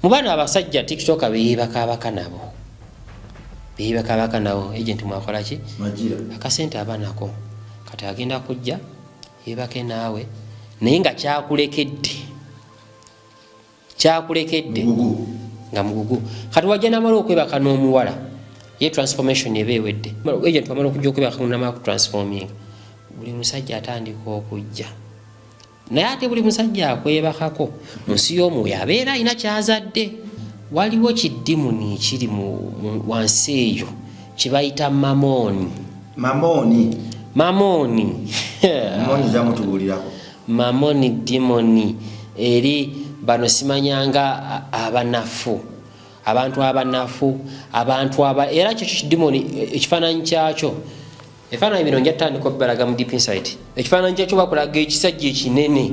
Mu bano abasajja TikToker beyeebakaabaka nabo, beyeebakaabaka nabo, agent mwakola ki? Akasente aba nako, kati agenda kujja yeebake naawe, naye nga kyakulekedde, kyakulekedde nga mugugu. Kati wajja namala okwebaka n'omuwala, ye transformation eba ewedde. Agent wamala okujja okwebaka namala kutransforminga, buli musajja atandika okujja. Naye ate buli musajja akwebakako mu nsi y'omwoyo abeera alina kyazadde. Waliwo kidimuni ekiri wansi eyo kyebayita mamooni. Mamooni. Mamooni. Mamooni zamutubuulirako. Mamoni dimoni eri bano simanyanga abanafu, abantu abanafu, abantu aba, era kyo kidimoni ekifaananyi kyakyo. Ebifaananyi bino nja tutandika obibalaga mu deep inside. Ekifaananyi kyakyo bakulaga ekisajja ekinene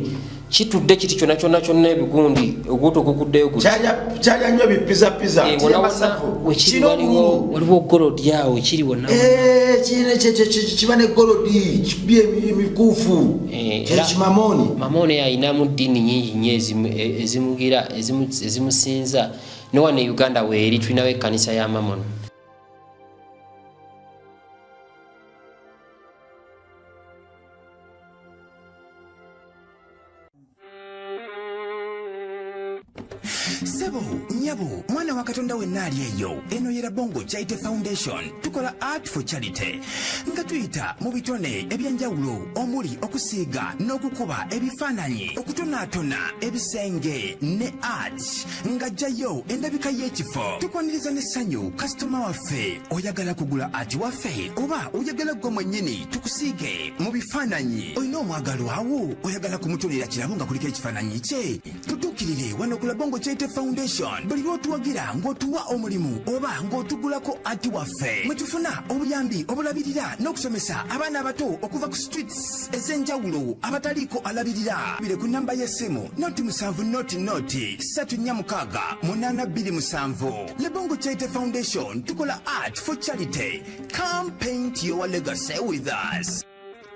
kitudde kiti kyonna kyonna kyonna, ebigundi oguto guguddeyo guti. Kyalya nnyo bipizapiza. Eh, wona wona wekiri waliwo, waliwo golodi awo ekiri wonna. Eh, kiba ne golodi kibye emikuufu. Eh, Kye kimamoni. Mamoni alinamu ddiini nyingi nnyo ezimugira, ezimusinza. Ne wano e Uganda weeri tulinawo ekkanisa ya Mamoni. Sebo, nyabo, mwana wa Katonda wenna ali eyo, eno ye Rabongo Charity Foundation. Tukola art for charity nga tuyita mu bitone ebyenjawulo omuli okusiiga n'okukuba ebifaananyi, okutonaatona ebisenge ne art nga jjayo endabika y'ekifo. Tukwaniriza n'essanyu kasitoma waffe. Oyagala kugula art waffe oba oyagala ggwe mwennyini tukusiige mu bifaananyi? Olina omwagalwawo oyagala kumutonera kirabo nga kuliko ekifaananyi kye? Tutuukirire wano ku Labongo Charity Foundation. Buli lw'otuwagira ng'otuwa omulimu oba ng'otugulako ati waffe, mwe tufuna obuyambi obulabirira n'okusomesa abaana abato okuva ku streets ez'enjawulo abataliiko alabirira. Bire ku namba y'essimu noti 7 noti noti 3 4 6 8 2 7. Labongo Charity Foundation, tukola art for charity. Come paint your legacy with us.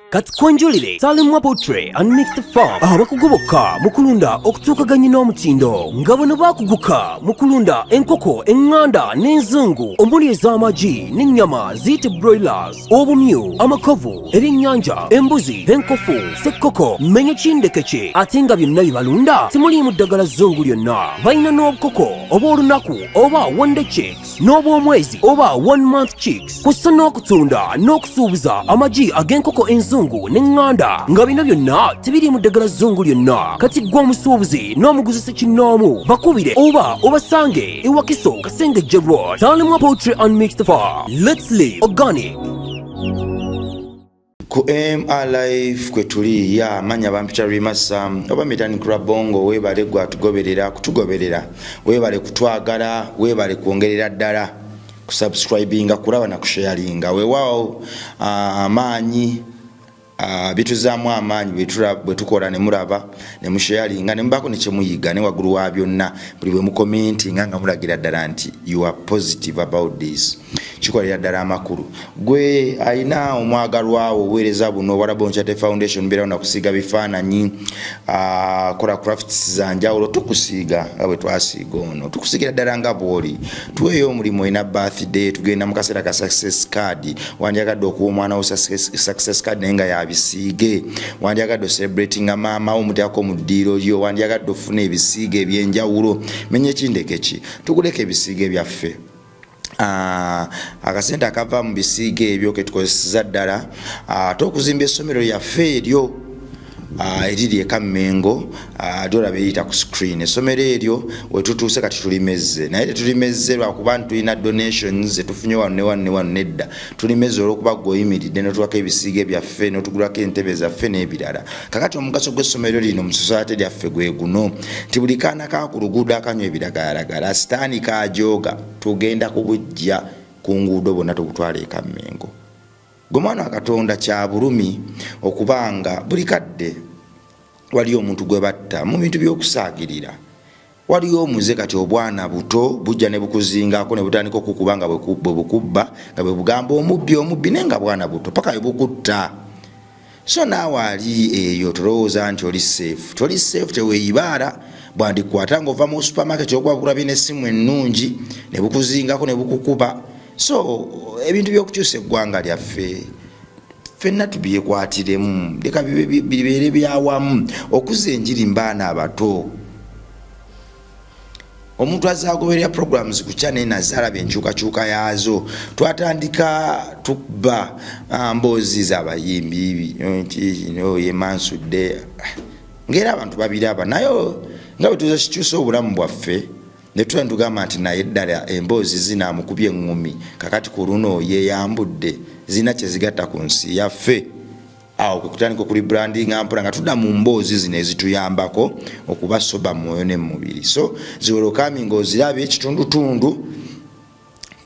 Kati kwenjulire Salimwa Poultry and Mixed Farm, abakugu bokka mu kulunda okutuukaganye n'omutindo, nga bano bakuguka mu kulunda enkoko eŋŋanda n'enzungu omuli ez'amagi n'ennyama ziyite broilers, obumyu, amakovu, ebyennyanja, embuzi, enkofu, sekkoko, mmenye kindeke kye, ate nga byonna bye balunda temuliimu ddagala zzungu lyonna. Balina n'obukoko obw'olunaku oba one day chicks n'obw'omwezi oba one month chicks, kussa n'okutunda n'okusuubuza amagi ag'enkoko enzungu n'eŋŋanda, nga bino byonna tebiriimu ddagala zzungu lyonna. Kati ggwe omusuubuzi n'omuguzi ssekinnoomu, bakubire oba obasange e Wakiso, Kasengejje Road. Salimwa Poultry and Mixed Farm, let's live organic. Ku MR Life kwe tuli ya manya bampita Rima Sam oba Mitani Krabongo. Weebale gwe atugoberera, kutugoberera, weebale kutwagala, weebale kwongerera ddala kusubscribinga, kulaba na kusharinga. Weewaawo amaanyi bituzaamu amaanyi bwe tukola ne mulaba ne musharinga ne mubaako ne kyemuyiga, ne waggulu wa byonna buli bwe mukomentinga nga mulagira ddala nti you are positive about this, kikolera ddala amakulu. Gwe alina omwagalwawo, obuweereza buno obwa Rabongo Charity Foundation beerawo nakusiiga bifaananyi, kola crafts za njawulo, tukusiiga nga bwe twasiiga ono, tukusiigira ddala nga bw'oli. Tuweeyo omulimu, olina birthday, tugenda mu kaseera ka success card, wandyagadde okuwa omwana wo success card naye nga yabisiige, wandyagadde ocelebratinga maama wo omuteekako mu ddiiro lyo, wandyagadde ofuna ebisiige ebyenjawulo, menya ekindeke ki tuguleko ebisiige byaffe. Akasente akava mu bisiiga ebyo ketukozeseza ddala ate okuzimba essomero lyaffe eryo eriri e Kammengo lyolaba eriyita ku screen. Essomero eryo wetutuuse kati tulimezze, naye tetulimezze lwakuba nti tulina donations zetufunye wano ne wano ne wano, nedda, tulimezze olwokuba gwe oyimiridde notulako ebisiige byaffe notugulako entebe zaffe n'ebirala. Kakati omugaso gw'essomero lino mu society lyaffe gwe guno nti buli kaana ka ku luguudo akanywa ebiragalalagala, sitaani kajooga, tugenda kubujja ku nguudo bonna tubutwala e Kammengo. Gwe mwana wa Katonda, kya bulumi okuba nga buli kadde waliyo omuntu gwe batta mu bintu by'okusaagirira. Waliyo omuze kati obwana buto bujja ne bukuzingako ne butandika okukuba nga bwe bukubba nga bwe bugamba omubbi omubbi, naye nga bwana buto paka bwe bukutta. So naawe ali eyo tolowooza nti oli safe, toli safe, teweeyibaala. Bwandikwata ng'ova mu supermarket okuba bukulabye n'essimu ennungi ne bukuzingako ne bukukuba. So ebintu by'okukyusa eggwanga lyaffe ffenna tubyekwatiremu, leka bibeere byawamu okuza enjiri mbaana abato. Omuntu azze agoberera programs ku channel eno azze alaba enkyukakyuka yaazo. Twatandika tukuba mboozi z'abayimbi nti kino yemansudde, ng'era abantu babiraba, naye nga bwe tuza kikyusa obulamu bwaffe ne tutula ne tugamba nti naye ddala emboozi zino amukubye eŋŋumi kakati ku luno yeeyambudde zirina kye zigatta ku nsi yaffe. Awo kwe kutandika okulibrandinga mpola nga tudda mu mboozi zino ezituyambako okuba soba mu mwoyo ne mu mubiri. So ziwelokami ng'ozirabye ekitundutundu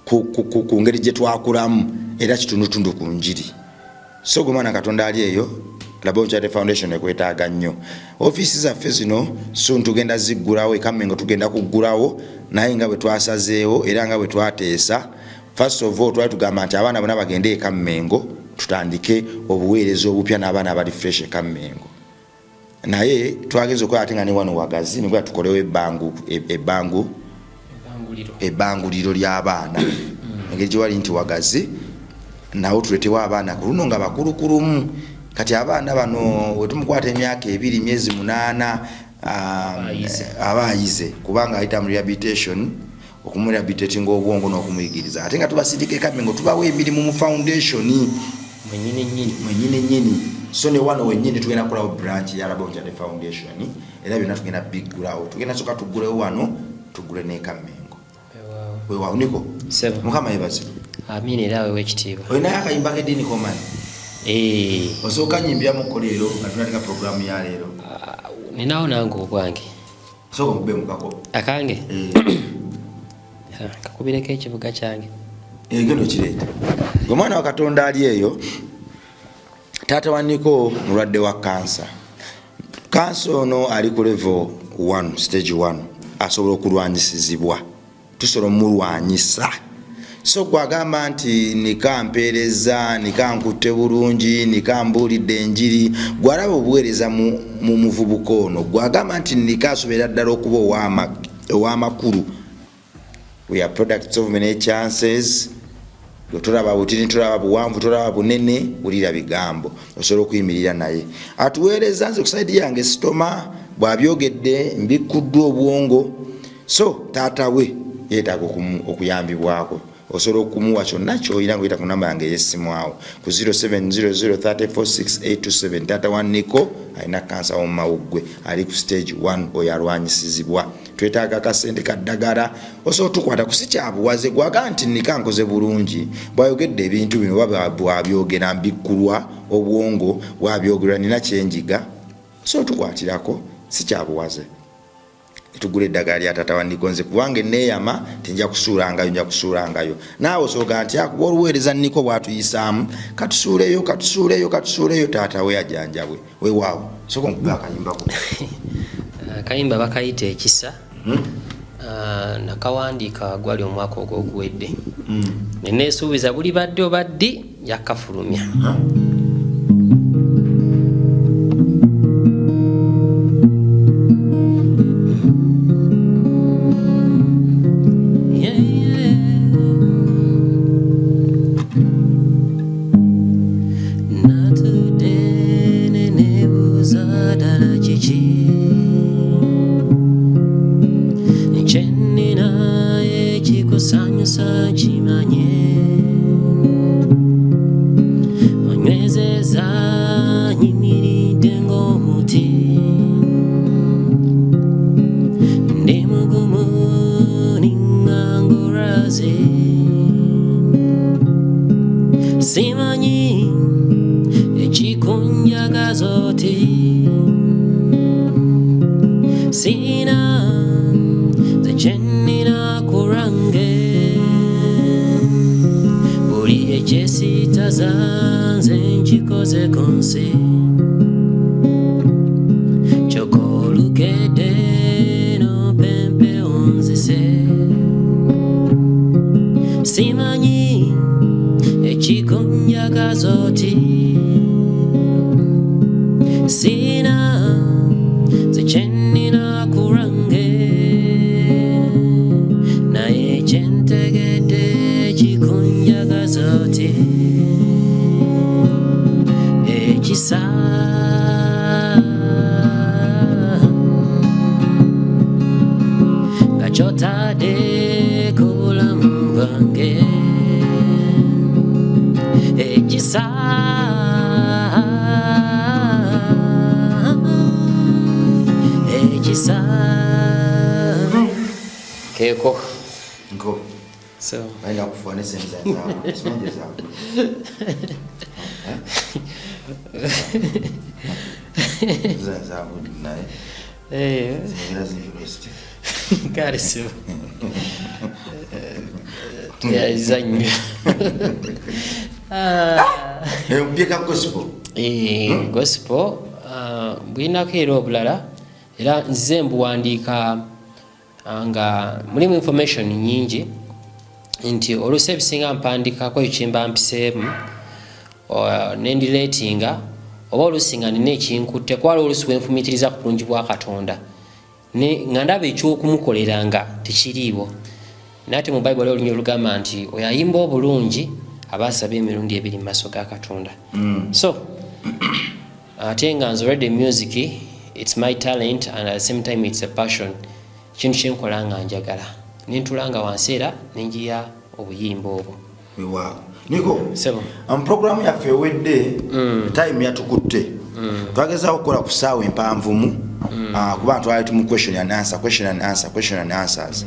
ku ngeri gye twakulamu era kitundutundu ku njiri. So gwe mwana Katonda ali eyo, Labon Charity Foundation ekwetaaga nnyo. Ofiisi zaffe zino soon tugenda ziggulawo, e Kammengo tugenda kuggulawo, naye nga bwe twasazeewo era nga bwe twateesa, first of all twali tugamba nti abaana bonna bagende e Kammengo tutandike obuweereza obupya n'abaana abali fresh e Kammengo, naye twagenze okukola ate nga ne wano wagazi nikuba tukolewo ebbanguliro ly'abaana engeri gye wali nti wagazi nawo tuletewo abaana ku luno nga bakulukulumu. Kati abaana bano wetumukwata emyaka 2 myezi 8 aba ayize kubanga ayita mu rehabilitation, okumurehabilitatinga obwongo n'okumuyigiriza, ate nga tubasindika e Kammengo tubawa emirimu mu foundation mwenyini nyini. So ne wano wennyini tugenda kukolawo branch ya Labon Charity Foundation, era byonna tugenda biggulawo, tugenda soka tuggulewo wano tuggule n'e Kammengo. Weewaawo niko Mukama yeebazibwe. Amiina, era aweebwe ekitiibwa. Olinayo akayimba k'eddiini komanyi? Osooka nyimbiramuko leero nga tunateka programu ya leero. Ninawo nange obwange. Sooka omukube mukako. Akange? Kakubireko ekibuga kyange. Genda okireeta. Gwe mwana wa Katonda ali eyo, taata wa Niko mulwadde wa kansa. Kansa ono ali ku level 1, stage 1, asobola okulwanyisizibwa, tusobola omulwanyisa. So gwagamba nti nika mpeereza, nika nkutte bulungi, nika mbuulidde enjiri, gwalaba obuweereza mu muvubuka ono, gwagamba nti nika asobolera ddala okuba ow'amakulu. We are products of many chances. Tolaba butini, tolaba buwanvu, tolaba bunene, wulira bigambo, osobola okuyimirira naye atuweereza. Nze ku saidi yange sitoma bw'abyogedde mbikkuddwa obwongo. So taata we yeetaaga okuyambibwako, osobola okumuwa kyonna ky'olina ng'oyita ku namba yange ey'essimu awo ku 0700346827. Taata wa Niko alina kansa w'omumawuggwe, ali ku stage 1, oyo alwanyisizibwa. Twetaaga akasente ka ddagala, osobola otukwata ku si kyabuwaze. Gwaga nti Nika nkoze bulungi bw'ayogedde ebintu bino, oba bw'abyogera mbikkulwa obwongo, bw'abyogera nina kyenjiga, osobola otukwatirako, si kyabuwaze tugula eddagala lya taata wa Niko. Nze kubanga eneeyama tinja kusuulangayo, nja kusuulangayo. Naawe osobola nti akuba oluweereza Niko bw'atuyisaamu, katusuuleyo, katusuuleyo, katusuuleyo, taata we ajanjabwe. Weewaawo, sooka onkuba akayimbako. Akayimba bakayita Ekisa. Nakawandiika gwali omwaka ogwo oguwedde, neneesuubiza buli badde oba ddi yakafulumya. Natudde ne neebuuza ddala kiki kye nnina ekikusanyusa kimanye, onywezeza nyimiridde ng'omuti, ndi mugumu niŋŋangolwaze, simanyi ekikunjagaza oti, sina nze kye nnina ku lwange, buli ekyesiitaza nze nkikoze ku nsi, kyokka olukedde n'opempe onzise, simanyi ekikunjagaza oti, sina nze kye nnina ku lwange. Ekisa nga kyotadde ku bulamu bwange, ekisa, ekisa keeko. Nko. So Balina kufuwa ne sente zaabwe, simanyi zaabwe zaabwe, naye zingira zinjulesti. Kale sebo, tuyayiza nnyo. Byeka gospel. Gospel bwirinako era obulala, era nzize mbuwandiika nga mulimu information nyingi, nti oluusi ebisinga mpandikako ekyo kyemba mpiseemu nendireetinga, oba oluusi nga nina ekinkutte kwala, oluusi bwenfumiitiriza ku bulungi bwa Katonda nga ndaba ekyokumukolera nga tekiriiwo. Naye ate mu Bayibuli olunya olugamba nti oyo ayimba obulungi aba asaba emirundi ebiri mu maaso ga Katonda. So ate nga nze already music, it's my talent and at the same time it's a passion, kintu kyenkola nga njagala, nentula nga wansi era nenjiya obuyimba obwo. Weewaawo, Niko. Sebo. Programu yaffe ewedde, time yatukutte. Twagezaako okukola ku ssaawa empanvumu, kuba twali tumu question and answer, question and answer, question and answers.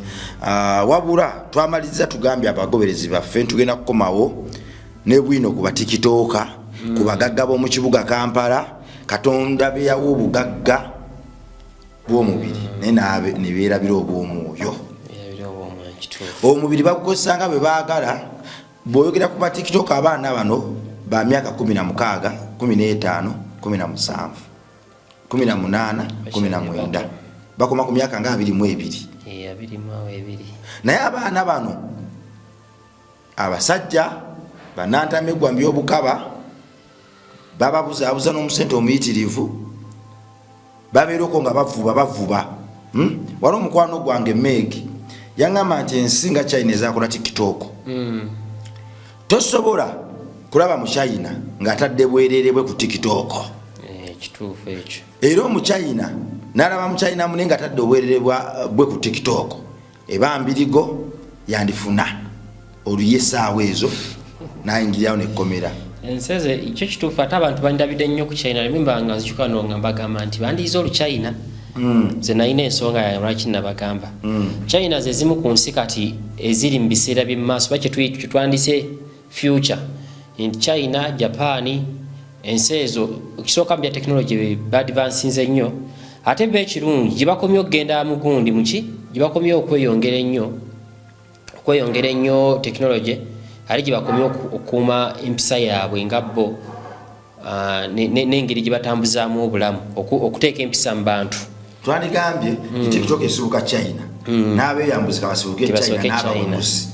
Wabula twamaliriza tugambye abagoberezi baffe tugenda kukomawo ne bwino ku batikitooka, ku bagagga b'omu kibuga Kampala, Katonda beyawa obugagga bw'omubiri naye ne beerabira obw'omwoyo. Erabira obwomwoyo, kituufu. Omubiri bagukozesa nga bwe baagala. Bw'oyogera ku batiktok, abaana bano ba myaka 16, 15, 17, 18, 19, bakoma ku myaka nga 22. 22. Naye abaana bano abasajja banantamegwa mubyobukaba bababuzaabuza n'omusente omuyitirivu, babeerako nga bavuba bavuba. Wali omukwano gwange Meegi yaŋŋamba nti ensi nga China ezakola TikTok, tosobola kulaba mu China ng'atadde bwerere bwe ku TikTok. Kituufu ekyo. Era omuchina n'alaba muchina mune nga atadde obwerere bwe ku TikTok, eba mbirigo, yandifuna oluye essaawa ezo nayingirirawo nekkomera. Ensi ezo, ekyo kituufu. Ate abantu bandabidde nnyo ku China. Remember nga nzijuka no nga mbagamba nti bandiyize Oluchina. Nze nalina ensonga yange lwaki nabagamba. China ze zimu ku nsi kati eziri mu biseera by'emumaaso, ba kyetwandise future, nti China, Japan, ensi ezo ekisooka mu bya technology baadvansinze nnyo. Ate ba ekirungi gye bakomye okugenda mugundi muki, gye bakomye okweyongera ennyo, okweyongera ennyo technology, ate gye bakomye okukuuma empisa yaabwe nga bo, n'engeri gye batambuzaamu obulamu, okuteeka empisa mu bantu. Twandigambye mm. TikTok esibuka China, n'abeeyambuzika basibuke Nti China. basibuke China. N'abawemuzi,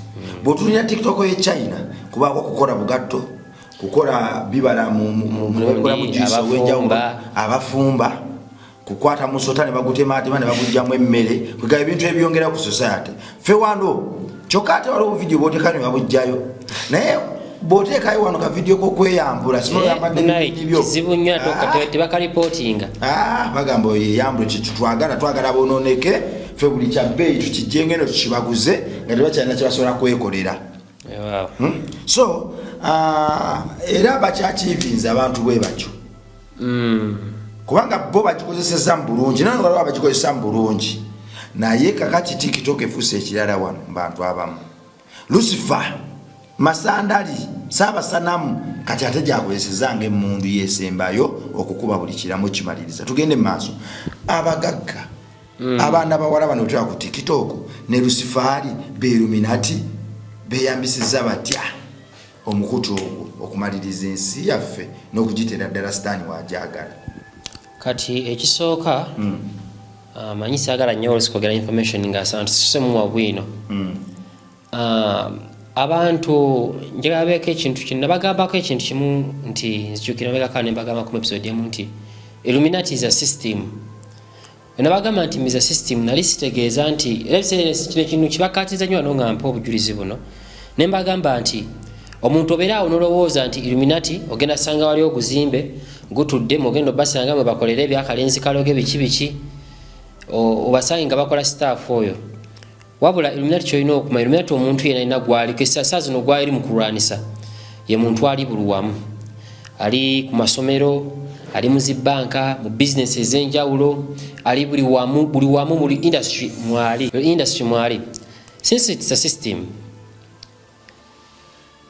bw'otunulira TikTok ye China, kubaako kukola bugatto, kukola bibala nebabikolamu Gundi, juice ow'enjawulo, abafumba. Abafumba, kukwata musota ne bagutematema ne bagugjamu emmere, kwegaba ebintu ebyongera ku society. Ffe wano kyokka ate waliwo vidiyo bwoteekayo ne babugjayo, naye bw'oteekayo wano ka vidiyo k'okweyambula, simanyi oyambadde Naye bibini byo. Kizibu nnyo ate tebakalipootinga. Ah, bagamba oyo yeyambule, tetwagala, twagala bononeke. Ffe buli kyabbeeyi tukijjenga eno tukibaguze nga tebakyalina kyebasobola kwekolera. Wow. So era bakyakiivinze abantu bwe batyo, kubanga bo bagikozeseza mu bulungi, naye waliwo abagikozesa mu bulungi. Naye kakati TikTok efuuse ekirala wano mu bantu abamu. Lucifer Masandali saabasanamu kati ate gyakozeseza nga emundu yesembayo okukuba buli kiramu kimaliriza. Tugende mu maaso. Abagagga, abaana bawala bano betula ku TikTok ne Lusifaali beruminati beyambisiza batya omukutu ogwo okumaliriza ensi yaffe n'okugiteera ddala Sitaani wajagala? Kati ekisooka, manyi saagala nnyo olusi kwogera information nga nti sisemuwa bwino. Abantu njagala beeko ekintu kino, nabagambako ekintu kimu nti nzijukira mabegako ne mbagambako mu episode emu nti Illuminati is a system. Nabagamba nti is a system, nali sitegeeza nti era ebiseera kino ekintu kibakkaatiriza nnyo wano nga mpa obujulizi buno, ne mbagamba nti omuntu obeera awo nolowooza nti Illuminati ogenda sanga wali oguzimbe. Gutudde mugenda obasanga mwe bakolera ebyakalenzi kaloge biki biki, obasange nga bakola staff oyo. Wabula Illuminati, kyolina okumanya, Illuminati omuntu yena alina gwaliko saa zino gwali mu kulwanisa, ye muntu ali buli wamu, ali ku masomero, ali mu zibanka, mu bizinesi ez'enjawulo, ali buli wamu, buli wamu, buli industry mwali, buli industry mwali. Since it's a system,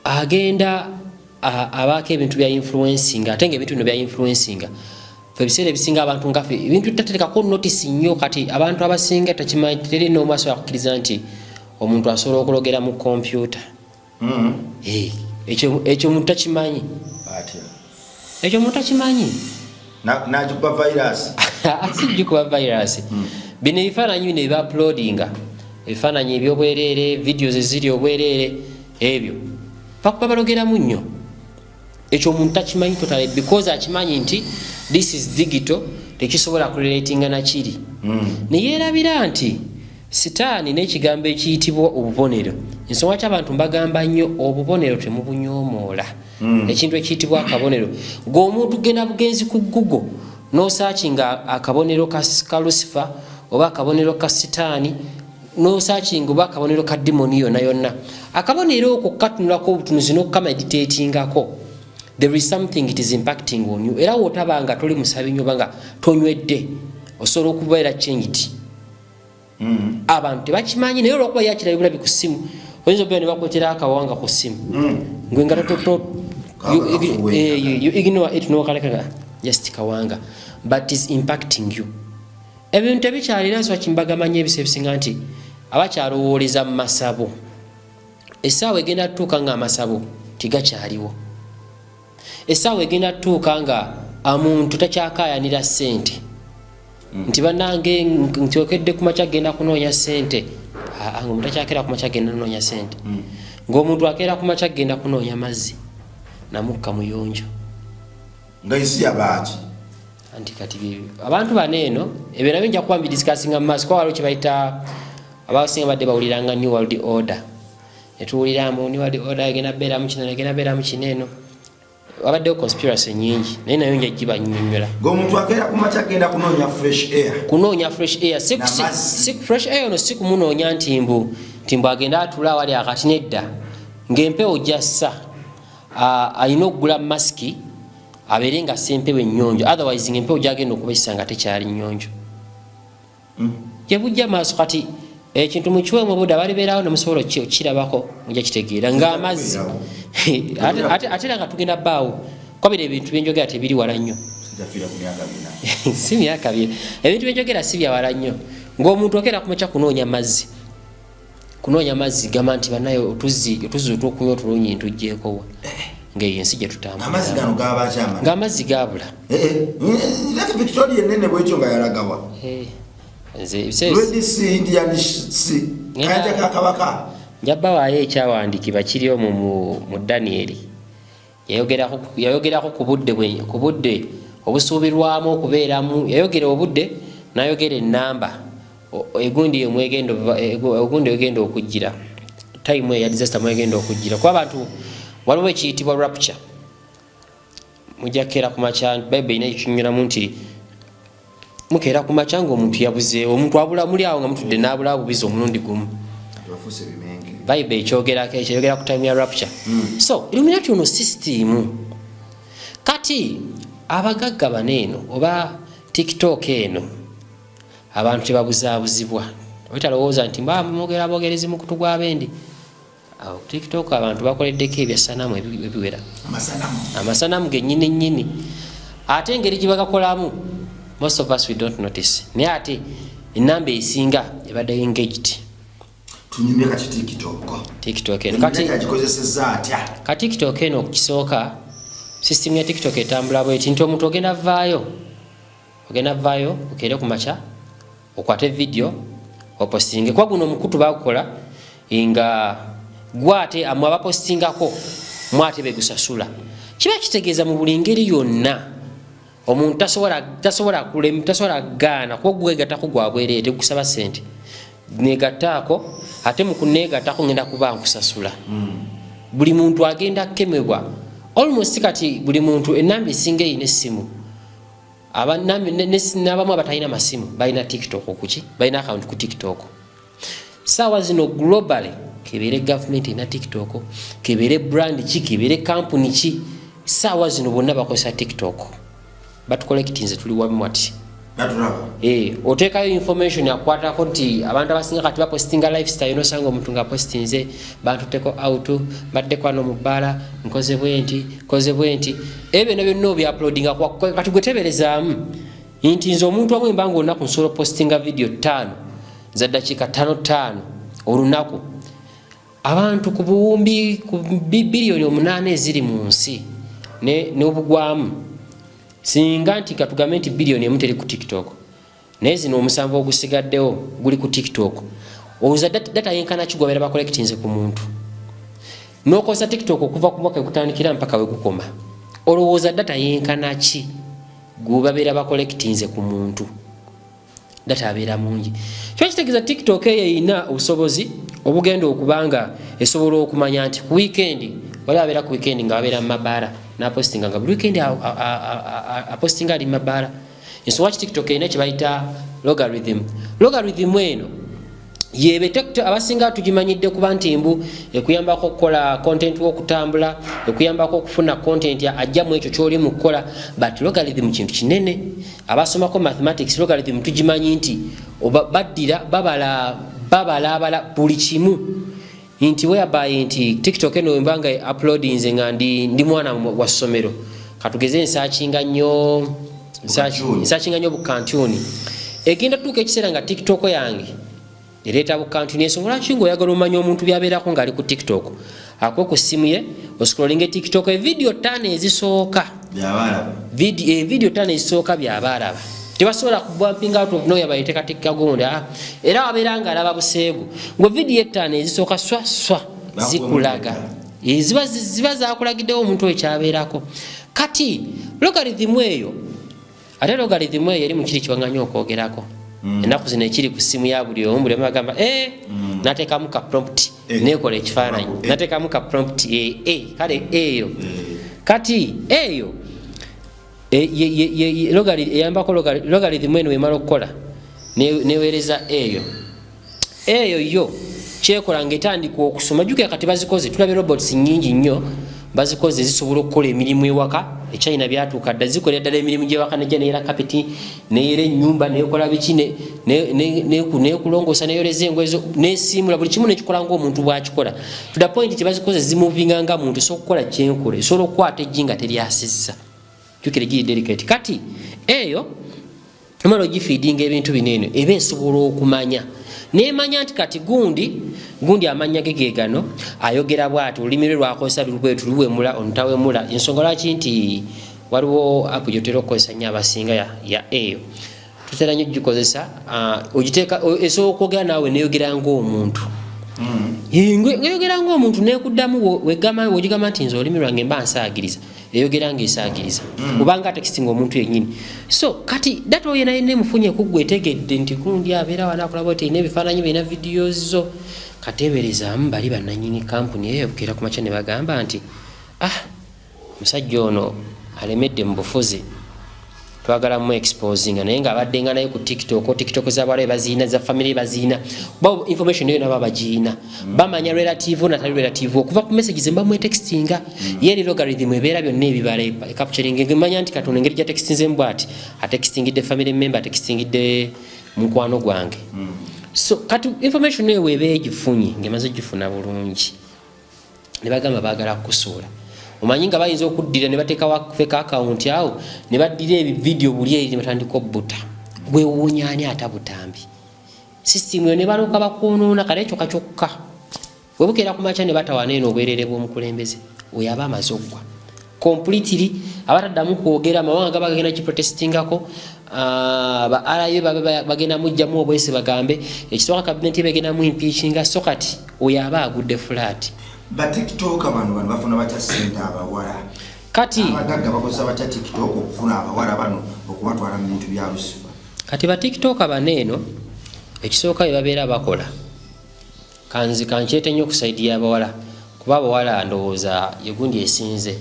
agenda abaako ebintu bya influencing, ate nga ebintu bino bya influencing, fe ebiseera ebisinga abantu nga ffe ebintu tutaterekako notice nnyo. Kati abantu abasinga takimanyi, teri n'omu asobola kukkiriza nti omuntu asobola okulogera mu kompyuta. Eh, ekyo omuntu takimanyi. Atya? Ekyo omuntu takimanyi. Nagikuba virus. Sijjukuba virus. Bino ebifaananyi bino ebya uploadinga, ebifaananyi ebyobwereere, videos eziri obwereere, ebyo bakuba balogeramu nnyo. Ekyo omuntu takimanyi totally, because akimanyi nti this is digital, tekisobola kurelatinga nakiri. Neyeerabira nti sitaani n'ekigambo ekiyitibwa obubonero. Ensonga ki abantu mbagamba nnyo, obubonero temubunyoomoola. Ekintu ekiyitibwa akabonero, ng'omuntu genda bugenzi ku Google nosearchinga akabonero ka Lucifer oba akabonero ka sitaani, nosearchinga oba akabonero ka demoni yonna yonna, akabonero okwo katunulako obutunuzi n'okukameditatingako, there is something it is impacting on you. Era wootaba nga toli musabi nnyo oba nga tonywedde, osobola okubeera changed. Abantu tebakimanyi, naye olwokuba yakirabye bulabi ku ssimu, oyinza obeera ne bakwetera akawanga ku ssimu, ngwe nga Kawanga kafuuwe. You ignore it nokaleka just kawanga, but is impacting you. Ebintu tebikyalina nswa kimbagamanyi. Ebisa ebisinga nti abakyalowooleza mu masabo, essaawa egenda tutuuka nga amasabo tegakyaliwo. Essaawa egenda tutuuka nga omuntu takyakayanira ssente nti bannange ntyokedde ku makya genda kunoonya ssente. Aa, nga omuntu takyakera ku makya genda kunoonya ssente, ng'omuntu akeera ku makya genda kunoonya mazzi namukka muyonjo. Nga ensi yabaaki? Anti kati abantu bano eno ebyo nabyo nja kuba mbidiscussinga mu maaso, kuba waliwo kyebayita, abasinga badde bawuliranga New World Order, netuwuliramu New World Order egenda beeramu kino, egenda beeramu kino. Eno wabaddewo conspiracy nyingi, naye nayo nja gibannyonnyola. Ng'omuntu akeera ku makya agenda kunoonya fresh air. Kunoonya fresh air, N'amazzi. Si fresh air ono, si kumunoonya nti mbu agende atule awali akati, nedda. Ng'empewo gyassa, alina okugula masiki abeere nga assa empewo ennyonjo, otherwise ng'empewo gyagenda okubesa nga tekyali nnyonjo. Gyebujja maaso kati ekintu mukiwemu obudde, abalibeerawo nemusobola okukirabako, mujja kitegeera ng'amazzi. Ate era nga tugenda bbaawo kwabira, ebintu byenjogera tebiri wala nnyo. Sijafiira ku myaka 4. Si myaka 4. Ebintu byenjogera si byawala nnyo. Ng'omuntu okeera ku makya kunoonya mazzi, kunoonya mazzi, gamba nti banaye otuzzi, otuzzi otwokunywa otulungi ntugjekowa, ng'eyo ensi gye Amazzi tutambulira. Gano gabakyama. Ng'amazzi gaabula. Lake Victoria enene bwetyo nga yalagawa? Eh, nze ebiseera Red Sea, Indian Sea, kayanja ka kabaka. Nja bawaayo ekyawandiikibwa kiri omwo mu Danyeri. Yayogerako ku budde obusuubirwamu okubeeramu. Yayogera obudde n'ayogera ennamba egundi emwegenda ogundi egenda okujjira, time eya disaster mwegenda okujjira, kuba abantu waliwo ekiyitibwa rapture. Mujja kukeera ku makya, Bayibuli erina ekinyuramu nti mukeera ku makya ngaomuntu yabuzeewo, omuntu abula, muli awo nga mutudde n'abula bubizi omulundi gumu. Bafuuse bimenke. Bayibuli ekyogerako, ekyogera ku time ya rapture. So Illuminati ono system, kati abagagga bano eno oba TikTok eno, abantu tebabuzaabuzibwa. Oitalowooza nti mba mwogera bwogerezi mukutu gw'abendi. Awo TikTok abantu bakoleddeko ebyasanamu ebiwera. Amasanamu. Amasanamu gennyini nnyini, ate engeri gye bagakolamu, most of us we don't notice, naye ate enamba esinga ebadde engaged. Tunyumye kati TikTok. TikTok eno kati agikozesezza atya? Ka TikTok eno, okukisooka, system ya TikTok etambula bweti nti omuntu ogenda vaayo okeere ku makya okwate video opostinge, kuba guno omukutu bagukola nga gwate amwe abapostingako mwate begusasula. Kiba kitegeeza mu buli ngeri yonna omuntu tasobola kugaana, kuba gwegattako gwa bwereere, tegusaba sente. Negattaako, ate mu kuneegattako ngenda kuba nkusasula. Buli muntu agenda kukemebwa. Almost kati buli muntu enamba esinga eyina essimu, n'abamu abatalina masimu balina TikTok, kuki balina account ku TikTok. Saawa zino globally, kebeere gavumenti erina TikTok, kebeere brand ki, kebeere kampuni ki, saawa zino bonna bakozesa TikTok. Batucollectinze, tuli wamu ati. Eh, oteekayo information akwatako nti abantu abasinga kati bapostinga lifestyle. Nosanga omuntu nga postinze, bantuteko out, mbaddeko wano mu bbaala, nkoze bwe nti, nkoze bwe nti, ebyo byonna byonna obyuploadinga. Kati gwe teberezaamu nti nze omuntu amwe mbanga olunaku nsobola postinga video 5 za ddakiika 5 5 olunaku. Abantu ku buwumbi ku biliyoni 8 eziri mu nsi n'obugwamu, singa nti katugambe nti biliyoni 1 teri ku TikTok, naye zino omusanvu ogusigaddewo guli ku TikTok, olowooza data yenkana kigwabeera bacollectinze ku muntu n'okozesa TikTok okuva ku mwaka egutandikira mpaka we gukoma? Olowooza data yenkana ki gwebabeera bacollectinze ku muntu? Data abeera mungi. Kiba kitegeeza TikTok eyo erina obusobozi obugenda okuba nga esobola okumanya nti ku weekend wali abeera ku weekend nga babeera mu mabaala, napostinga nga buli weekend apostinga ali mu mabaala. Ensonga ki TikTok erina kyebayita logarithm. Logarithm eno yebe abasinga tugimanyidde kuba nti mbu ekuyambako okukola content w'okutambula, ekuyambako okufuna content ajja mu ekyo kyoli mu kukola. But logarithm kintu kinene. Abasomako mathematics, logarithm tugimanyi nti baddira babala babalabala buli kimu, nti whereby nti TikTok eno mba nga uploadinze nga ndi mwana wa ssomero, katugeze nsearchinga nnyo, nsearchinga nnyo bucartoon, egenda tutuuka ekiseera nga TikTok yange ereeta bucartoon. Ensonga lwaki ngaoyagala omanya omuntu byabeerako ng'ali ku TikTok, akuwe ku ssimu ye oscrollinga TikTok, evidiyo 5 ezisooka, evidiyo 5 ezisooka byaba alaba, tebasobola kubumping out of nowhere bayitekateeka gundi. Ah, era wabeera nga alaba buseegu ngo vidiyo 5 ezisooka swa swa zikulaga, ziba zakulagiddewo omuntu oyo kyabeerako. Kati logarithm eyo, ate logarithm eyo eri mukiri kiwanganya okwogerako. Ennaku zino ekiri ku ssimu ya buli omu, buli omu agamba nateekamu ka prompt, nekola ekifaananyi, nateekamu ka prompt, kale eyo kati eyo eyambako logarithm eno emala okukola neweereza eyo. Eyo yo kyekola ngaetandika okusoma. Jukira kati bazikoze, tulabye robots nyingi nnyo bazikoze zisobola okukola emirimu ewaka. Echina byatuuka dda, zikolera ddala emirimu gyewaka, nejja neyera kapeti, neyera enyumba, nekola biki, nekulongoosa, neyoleza engoye zo, nesiimula buli kimu, nekikola ngaomuntu bwakikola, to the point tebazikoze zimovinga nga muntu. Esobola okukola kyenkola, esobola okukwata eggi nga teryasizza. Jukira giri delicate. Kati eyo omala ogifeedinga ebintu bino, eno eba esobola okumanya, nemanya nti kati gundi gundi amanya ge ge gano, ayogera bwati, olulimi lwe lwakozesa lulwetu, luwemula onutawemula. Ensonga lwaki nti waliwo app gyotera okukozesa nnyo abasinga ya eyo tutera nnyo gikozesa, ogiteeka, esobola okwogera naawe neyogera ngaomuntu. Ngeyogera ngaomuntu nekuddamu, wegamba nti nze olulimi lwange mba nsaagiriza, eyogera ngaesaagiriza, obanga atextinga omuntu yennyini. So kati data oyo naye nemufunye kuggwe, etegedde nti gundi abeera wanakola bwati, erina ebifaananyi, birina videos zo. Kateeberezaamu bali bannanyini kampuni eyo bukeera ku makya ne bagamba nti, "Ah, omusajja ono alemedde mu bufuzi, twagala mu exposinga," naye ng'abadde nga naye ku TikTok. TikTok zabawala baziina, za family baziina, ba information eyo nabo bagiina, bamanya relative natali relative okuva ku messages mba mwetextinga. Ye eri logarithm ebeera byonna ebibala capturing, emanya nti katonda engeri gya textinze mbwati, atextingidde family member, atextingidde mukwano gwange. So kati information eyo weeba egifunye, ng'emaze gifuna bulungi, ne bagamba baagala kukusuula, omanyi nga bayinza okuddira ne bateekawo fake account awo, ne baddira ebividiyo buli eri ne batandika obbuta. Gwewuunya ani ata butambi sisitimu eyo, ne balooka bakwonoona. Kale ekyo kakyokka webukeera ku makya ne batawaana eno obwerere bw'omukulembeze oyo, aba amaze oggwa completely, aba taddamu kwogera. Amawanga gaba gagenda kiprotestingako, ba RU babe bagenda mujjamu obwesi, bagambe ekisooka kabineti begenda mu impeachinga. So kati oyo aba agudde flat. Batiktoka bano bafuna batya sente abawala? Kati abagagga bakozesa batya TikTok okufuna abawala bano okubatwala mu bintu bya Lusifa? Kati batiktoka bano eno ekisooka bye babeera bakola, kanzi kankyete nnyo ku side y'abawala, kuba abawala ndowooza yegundi esinze.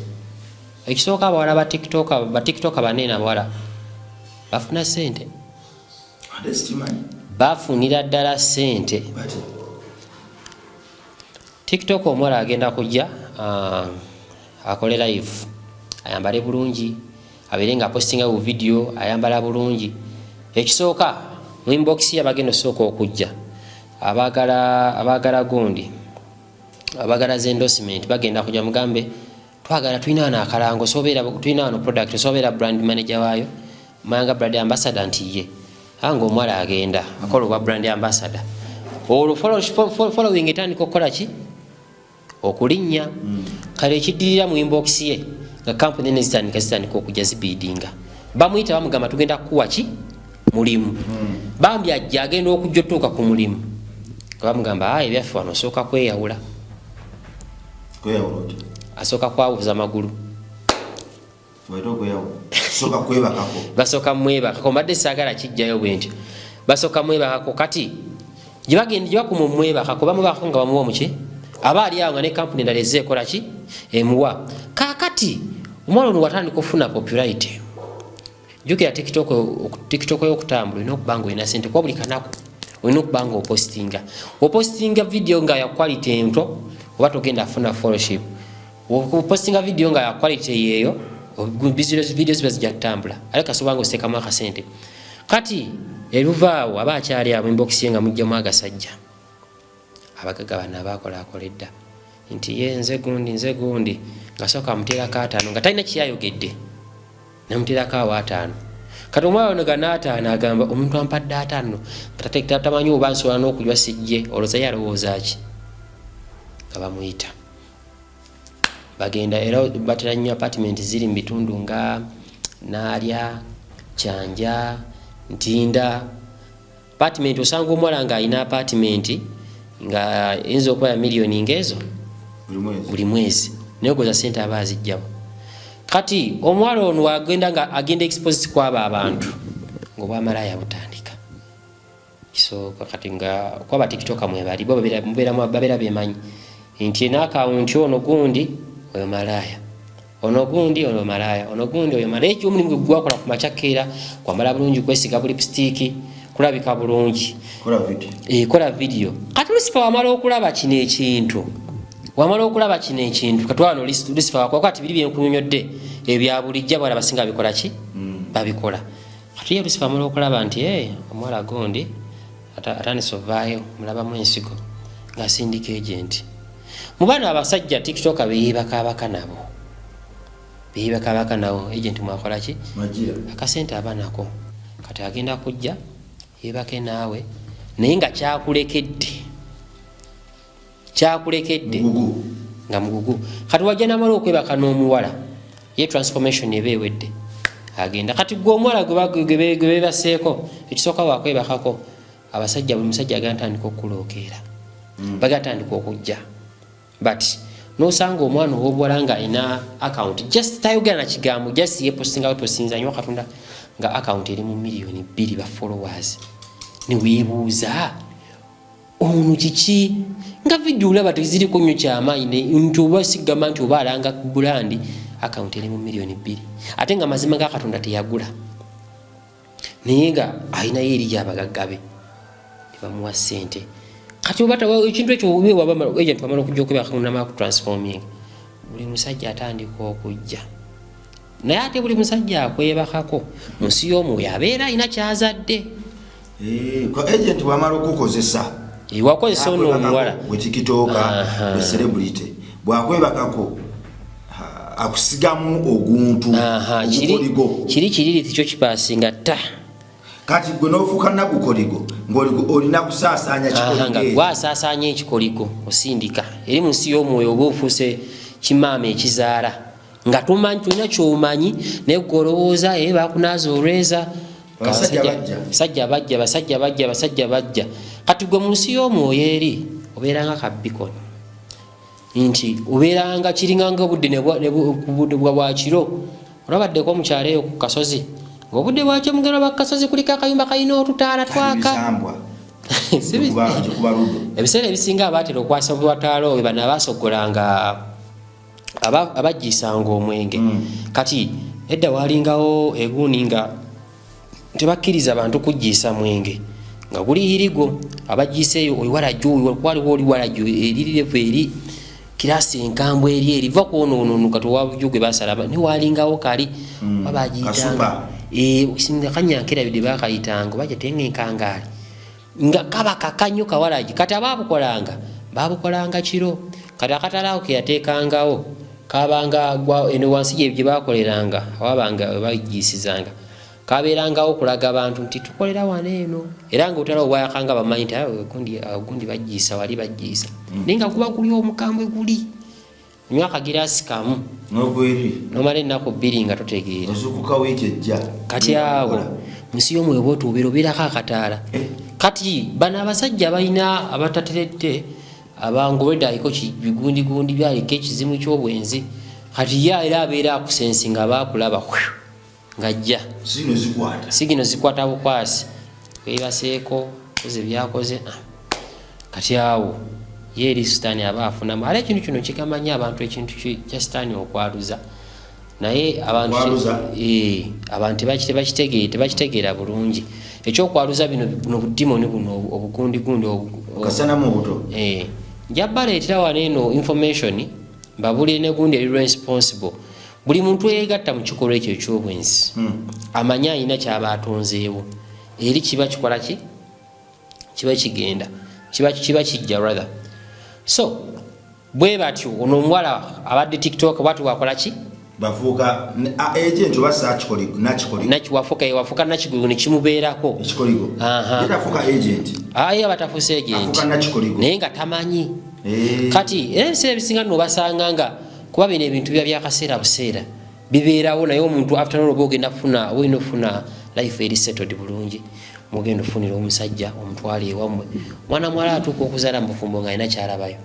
Ekisooka, abawala ba TikTok, ba TikTok banene, abawala bafuna sente. Ate sikimanyi. Bafunira ddala sente. Bati. TikTok, omuwala agenda kujja akole live, ayambale bulungi, abeere nga apostinga bu video, ayambala bulungi. Ekisooka, mu inbox ye abagenda osooka okujja abaagala gundi, abaagala za endorsement, bagenda kujja mugambe, "Twagala, tulina wano akalango, sobeera, tulina wano product, sobeera brand manager waayo, manga brand ambassador." Nti ye anga omuwala agenda akola obwa brand ambassador, olwo following etandika okukola ki? Okulinnya. Kale ekiddirira, mu inbox ye nga kampuni ene zitandika okujja zibidinga, bamuyita, bamugamba, "Tugenda kukuwa ki? Mulimu." Bambi ajja, agenda okujja otuuka ku mulimu nga bamugamba, "Ah, ebyaffe wano osooka kweyawula." Kweyawula otya? Asooka kwawuza magulu. Waite okweyawula, soka kwebakako. Basooka mwebakako. Mbadde saagala kijjayo bwe ntyo. Basooka mwebakako. Kati gyebagenda, gyebakuma omwebakako, bamwebakako nga bamuwa omuki, aba ali awo nga ne kampuni endala ezze ekola ki? Emuwa. Kakati omwana ono watandika okufuna popularity, jjukira TikTok, TikTok y'okutambula, olina okuba nga olina sente, kuba buli kanaku olina okuba nga opostinga video nga ya quality ento, oba togenda funa followership. Opostinga video nga ya quality yeeyo, video ziba zijja kutambula, ate kasoba nga osekamu akasente. Kati ebivaawo, aba akyali awo, inbox ye nga mujjamu agasajja abagaga bano abakolakola edda, nti ye, "Nze gundi, nze gundi," nga sooka amuteerako 50 nga talina kyeyayogedde, namuteerako awo 50. Kati omwana ono ga n'ataano agamba, "Omuntu ampadde 50 nga tamanyi oba nsobola n'okujwa sijje." Olowooza ye alowooza ki? Nga bamuyita, bagenda. Era batera nnyo apartment ziri mu bitundu nga Naalya, Kyanja, Ntinda. Apartment, osanga omuwala ng'alina apartment nga eyinza okuba ya miliyoni ngaezo buli mwezi. Buli mwezi, naye ogoza sente aba azijjawo. Kati omuwala ono agenda nga agenda exposed kwabo abantu, ngaobwamalaaya butandika. Kisooka kati nga kwaba TikTok mwebali bo babeera bemanyi nti ena akawunti, ono gundi oyo malaaya, ono gundi oyo malaaya, ono gundi oyo malaaya. Ekyo omulimu gwe gwakola ku makya, keera kwambala bulungi, kwesiga bu lipstick, kulabika bulungi. Kola video. Kola video. Kati Lucifer wamala okulaba kino ekintu, wamala okulaba kino ekintu, katwano Lucifer wakwako ati biri byenkunyonyodde ebya bulijjo abawala basinga babikola ki? Babikola. Kati ye Lucifer amala okulaba nti, "Eh, omuwala gundi atandise ovaayo, mulabamu ensigo," ng'asindika agent mu baana abasajja TikTok beyeebakaabaka nabo, beyeebakaabaka nabo. Agent mwakola ki? Majira. Akasente aba nako. Kati agenda kujja yebake naawe, naye nga kyakulekedde, kyakulekedde mugugu. Nga mugugu. Kati wajja namala okwebaka n'omuwala, ye transformation eba ewedde, agenda. Kati gwe omuwala gwe bebaseeko, ekisooka wakwebakako, abasajja, buli musajja agenda tandika okukulookeera, bagenda tandika okujja. But nosanga omwana ow'obuwala nga alina account, just tayogera na kigambo, just yepostinga, wepostinza nyo Katonda, nga account eri mu 2 miliyoni ba followers, neweebuuza ono kiki, nga video olaba teziriko nnyo kyamaanyi, nti oba sigamba nti oba alanga brand, account eri mu 2 miliyoni, ate nga mazima ga Katonda teyagula, naye nga alinayo eri gyabagaggabe nebamuwa sente. Kati oba ekintu ekyo agent wamala okujja okwebaka ku transforming, buli musajja atandika okujja. Naye ate buli musajja akwebakako, mu nsi y'omwoyo abeera alina kyazadde. Eh, kwa agent bwamala okukozesa, Wakozesa ono omuwala. We TikTok, we celebrity bwakwebakako, akusigamu oguntu, ogukoligo. Kiri kiriri tikyo kipasinga ta. Kati gwe nofuuka nagukoligo ngaolina kusaasaanya nga kikoligo. Gwasaasaanya ekikoligo, osindika eri mu nsi y'omwoyo, oba ofuuse kimaama ekizaala nga tomanyi, tolina kyomanyi, naye gwe olowooza e bakunaaza olweza. Abasajja bajja. Basajja bajja, basajja bajja, basajja bajja. Kati gwe mu nsi y'omwoyo eri obeeranga kabikoni, nti obeeranga kiringanga obudde ku budde bwa bwakiro. Olabaddeko omukyalo eyo ku kasozi, ngaobudde bwakyo mugenda ba kasozi, kuliko akayumba kalina otutaala twaka. Misambwa. Gikuba ludo. Ebiseera ebisinga abaatera okwasa obwataala obwe bano abasoggolanga. Abajjisanga omwenge. Kati edda walingawo eguuni nga tebakkiriza bantu kujjiisa mwenge nga guli irigo. Abajjiisa eyo oliwalajjo, waliwo oliwalajjo eririrevu eri kirasi enkambwe eri eriva kwonoonono. Kati owabujo gwe basala ne walingawo kali babagiyitanga Kasupa. Kanyankerabidde bakayitanga oba gyetenga enkangaali nga kaba kakanyo kawalagi. Kati ababukolanga babukolanga kiro. Kati akatale ako keyateekangawo kabanga eno wansi gye bakoleranga awabanga webagiyisizanga, kabeerangawo okulaga abantu nti tukolera wano eno, era nga otala obwayakanga bamanyi nti, "Ah, gundi bagiisa wali bagiisa." Naye nga kuba kuli omukambwe guli onywa akagiraasi kamu Nokweri. Nomala ennaku 2 nga totegeera. Ozuukuka wiiki ejja. Kati awo munsi y'omwoyo bwotuubira obeerako akataala. Kati bano abasajja balina abatateredde abangobedde aliko bigundigundi byaliko ekizimu ky'obwenzi. Kati ye era abeera akusensi nga baakulaba ng'ajja. Zino zikwata. Sigino zikwata bukwasi, webaseeko koze byakoze. Ah. Kati awo ye eri sitaani aba afunamu. Ate ekintu kino kigamba nnyo abantu, ekintu kya sitaani okwaluza, naye abantu Okwaluza? Eh, abantu tebakitegeera bulungi ekyokwaluza bino, buno budimoni buno obugundigundi Kasanamu obuto. Eh, nja baleetera wano eno information mbabulire negundi eri responsible. Buli muntu eyegatta mu kikolwa ekyo ekyobwenzi amanye alina kyaba atonzeewo eri kiba kikola ki, kiba kigenda, kiba kijja rather. So bwe batyo ono omuwala abadde TikTok bwati wakola ki? Bafuuka agent oba sakikoligo, nakikoligo. Wafuuka nakigoligo nekimubeerako. Ekikoligo. Aha. Ye tafuuka agent. Aye aba tafuuse agent. Afuuka nakikoligo. Naye nga tamanyi. Eh. Kati era ebiseera ebisinga nno obasanga nga kuba bino ebintu biba byakaseera buseera bibeerawo, naye omuntu after all oba ogenda kufuna, oba olina okufuna life eri settled bulungi, mugenda ofunira omusajja omutwala ewammwe. Mwana muwala atuuka okuzaala mu bufumbo nga alina kyalabayo.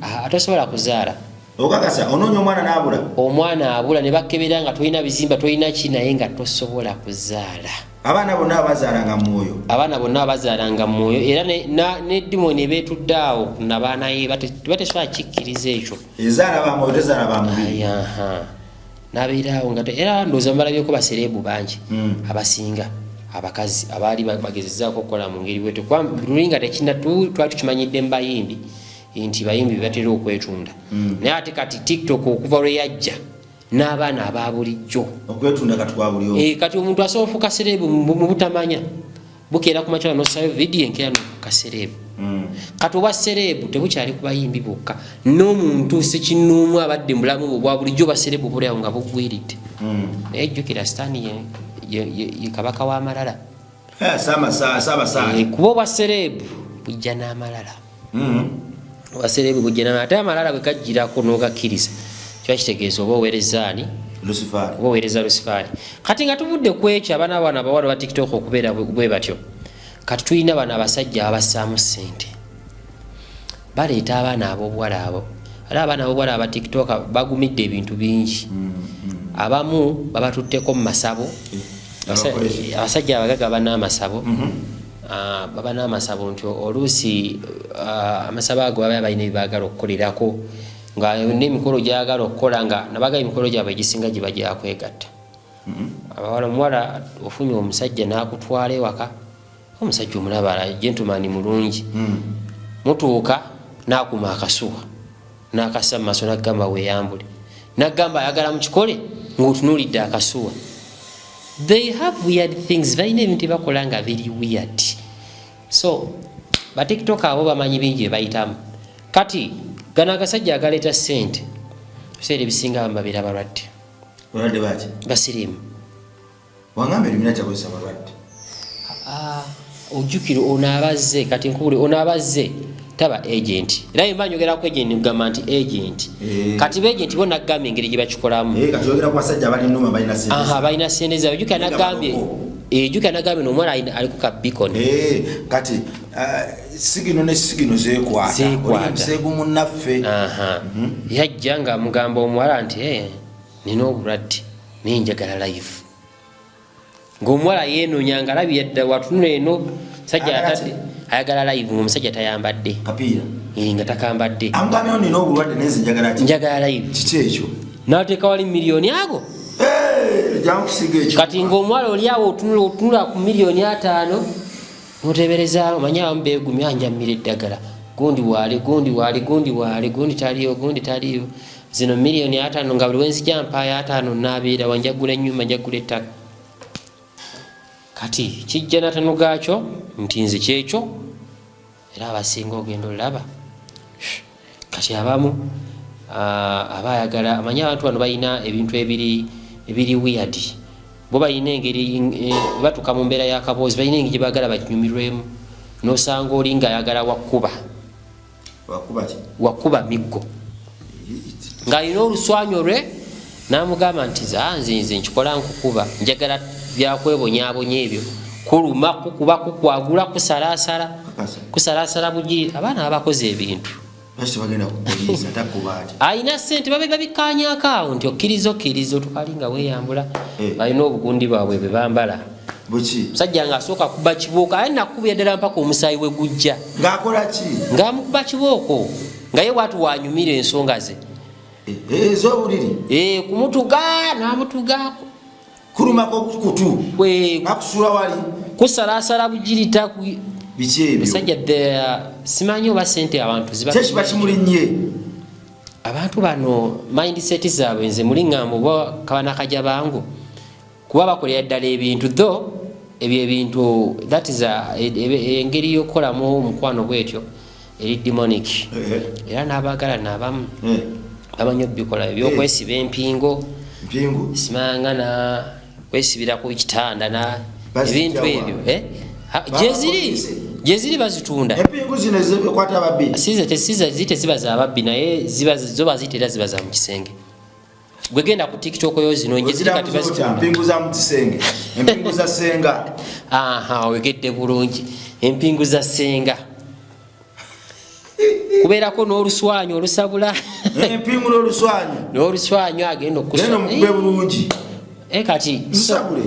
Ah, tosobola kuzaala. Okakasa onoonya omwana n'abula. Omwana abula ne bakebera nga tolina bizimba, tolina ki, naye nga tosobola kuzaala. Abaana bonna abazaalanga mwoyo. Abaana bonna abazaalanga mwoyo, era ne dimoni ebeetudde awo nabaana ye batesobola kikkiriza ekyo. Ezaala ba mwoyo, tezaala ba mubiri. Aha, nabeera awo nga era ndowooza mubalabyeko basereebu bangi abasinga abakazi abaali bagezezaako okukola mu ngeri bwetyo, kuba luli nga tekina twali tukimanyidde mu bayimbi nti bayimbi batera okwetunda, naye ate kati TikTok okuva lwe yajja n'abaana aba bulijjo Okwetunda kati kwa buli omu. Eh, kati omuntu asobola ofuuka sereebu mu butamanya. Bukeera ku makya nosayo vidiyo, enkeera nofuuka sereebu. Kati obwa sereebu tebukyali ku bayimbi bokka, n'omuntu sekinuumu abadde mubulamu bwe bwa bulijjo obwa sereebu buliawo nga bugwiridde. Naye jjukira sitaani ye kabaka w'amalala. Eh, Saabasaale. Eh, kuba obwa sereebu bujja n'amalala. Obwa sereebu bujja n'amalala, ate amalala bwe gajjirako n'ogakkiriza kiba kitegeeza oba oweereza ani? Lusifaali. Oba oweereza Lusifaali. Kati nga tuvudde ku ekyo, abaana bano abawala ba TikTok okubeera bwe batyo, kati tulina bano abasajja ababassaamu ssente, baleeta abaana ab'obuwala abo. Ate abaana ab'obuwala aba TikTok bagumidde ebintu bingi. Abamu babatutteko mu masabo. Abakoleki. Abasajja abagaga baba n'amasabo. Ah, baba n'amasabo nti oluusi amasabo ago baba balina ebibaagala okukolerako, nga n'emikolo gyagala okukola, nga nabaga emikolo gyabwe egisinga giba gyakwegatta. Abawala, omuwala ofunye omusajja n'akutwala ewaka, omusajja omulaba gentleman mulungi, mutuuka n'akuma akasuwa n'akassa mu maaso n'agamba weeyambule, n'agamba ayagala mukikole ng'otunuulidde akasuwa. They have weird things, balina ebintu byebakola nga biri weird. So batiktok abo bamanyi bingi byebayitamu. Kati gano agasajja agaleeta ssente, ebiseera ebisinga abamu babeera balwadde. Balwadde baki? Basiriimu. Wangamba erimina kyakozesa balwadde. Ah, ojjukire ono abazze, kati nkubule, ono abazze taba agent, era yemba njogera ku agent nkugamba nti agent. Eh. Kati ba agent bo nagambye engeri gye bakikolamu. Eh, kati oyogera ku basajja abali noma balina ssente. Aha, balina sente zaabwe. Jjukira Naye nga nagambye baloko. Eh, jjukira nagambye n'omuwala aliko ka beacon. Eh, kati sigino ne sigino zeekwata. Zeekwata. Oli museegu munnaffe. Aha, yajja ng'amugamba omuwala nti, "Eh, nina obulwadde naye njagala life," ng'omuwala yeenoonya nga alabye dda watunula eno sajja. Agala Atadde ki? Ayagala live ngaomusajja tayambadde. Kapiira. Eh, nga takambadde. Amugambyewo nina obulwadde naye nze njagala ki? Njagala live. Kiki ekyo? Nateeka wali miliyoni ago. Eh, jankusiga ekyo. Kati ngaomuwala oli awo otunula otunula ku 5,000,000 notebereza, omanyi abamu begumya, njamira eddagala, gundi waali, gundi waali, gundi waali, gundi taliyo, gundi taliyo, zino 5,000,000 nga buli wenzija mpaayo 50 nabeera wanjagula ennyumba, njagula ettaka. Kati kijja natano gaakyo nti nze kyekyo, era abasinga ogenda olaba kati abamu aba ayagala amanyi abantu bano balina ebintu ebiri ebiri weird. Bo balina engeri batuuka mu mbeera y'akaboozi, balina engeri gye baagala bakinyumirwemu, nosanga oli ng'ayagala wakuba. Wakuba ki? Wakuba miggo, ng'alina oluswanyo lwe n'amugamba nti nze nze nkikola nkukuba, njagala byakwebonyabonya ebyo, kuluma, kukuba, kukwagula, kusalaasala. Kakasa. Kusalaasala bugiri. Abaana babakoze ebintu. Lwaki tebagenda ku poliisi atakuba ati? Alina sente, babe babikanyako awo nti okkiriza, okkiriza otukali nga weeyambula. Eh. Balina obugundi bwabwe bwe bambala. Buki? Musajja ng'asooka kuba kibooko, aye nakubira ddala mpaka omusaayi we gujja. Ng'akola ki? Ng'amukuba kibooko nga ye bwati wanyumira ensonga ze. Eh, eh, ez'obuliri. Eh, kumutuga n'amutuga. Kulumako kutu. Nakusula wali. Kusalaasala bugirita. Biki ebyo? Musajja simanyi oba sente abantu ziba Kyekiba kimulinnye. Abantu bano mindset zaabwe nze muli ŋŋamba oba kabana kajja bangu kuba bakolera ddala ebintu tho ebyo ebintu, that is engeri y'okukolamu omukwano bwetyo eri demonic. Era n'abaagala naabamu bamanyi obikola ebyokwesiba empingo. Mpingu? Simanga na kwesibira ku kitanda na Bazijja ebintu wa? ebyo, eh? Baba Gyeziri. poliisi. Gyeziri bazitunda. Empingu zino ezikwata ababbi? Size tesiza zite ziba za babbi, naye ziba zo bazitera ziba za mu kisenge. Gwe genda ku TikTok yo zino nje ziri kati Oziramu zotya? bazitunda. Mpingu za mu kisenge, empingu za ssenga. Aha, oyogedde bulungi, empingu za ssenga kubeerako n'oluswanyu olusabula. Empingu n'oluswanyu. N'oluswanyu agenda okusa. Genda omukube bulungi. Eh, kati nsabule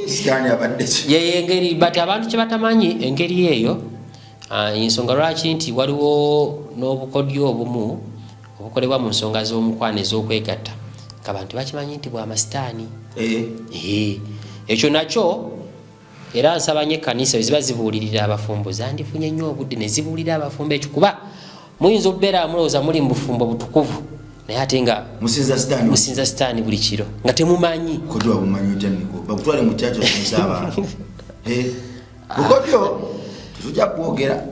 sitaani abadde ki? Yeyo engeri, but abantu kye batamanyi engeri eyo, ensonga lwaki nti waliwo n'obukodyo obumu obukolebwa mu nsonga z'omukwano ez'okwegatta nga bantu bakimanyi nti bwamasitaani. Eh, ekyo nakyo era nsaba nnyo ekkanisa bwe ziba zibuulirira abafumbo zandifunye nnyo obudde ne zibuulira abafumbo ekyo, kuba muyinza okubeera mulowooza muli mu bufumbo butukuvu, naye ate nga musinza sitaani. Musinza sitaani buli kiro nga temumanyi. Bukodyo wabumanyi otya niko bakutwale mu kyakyo osomesa abantu? Eh, bukodyo tetujja kwogera.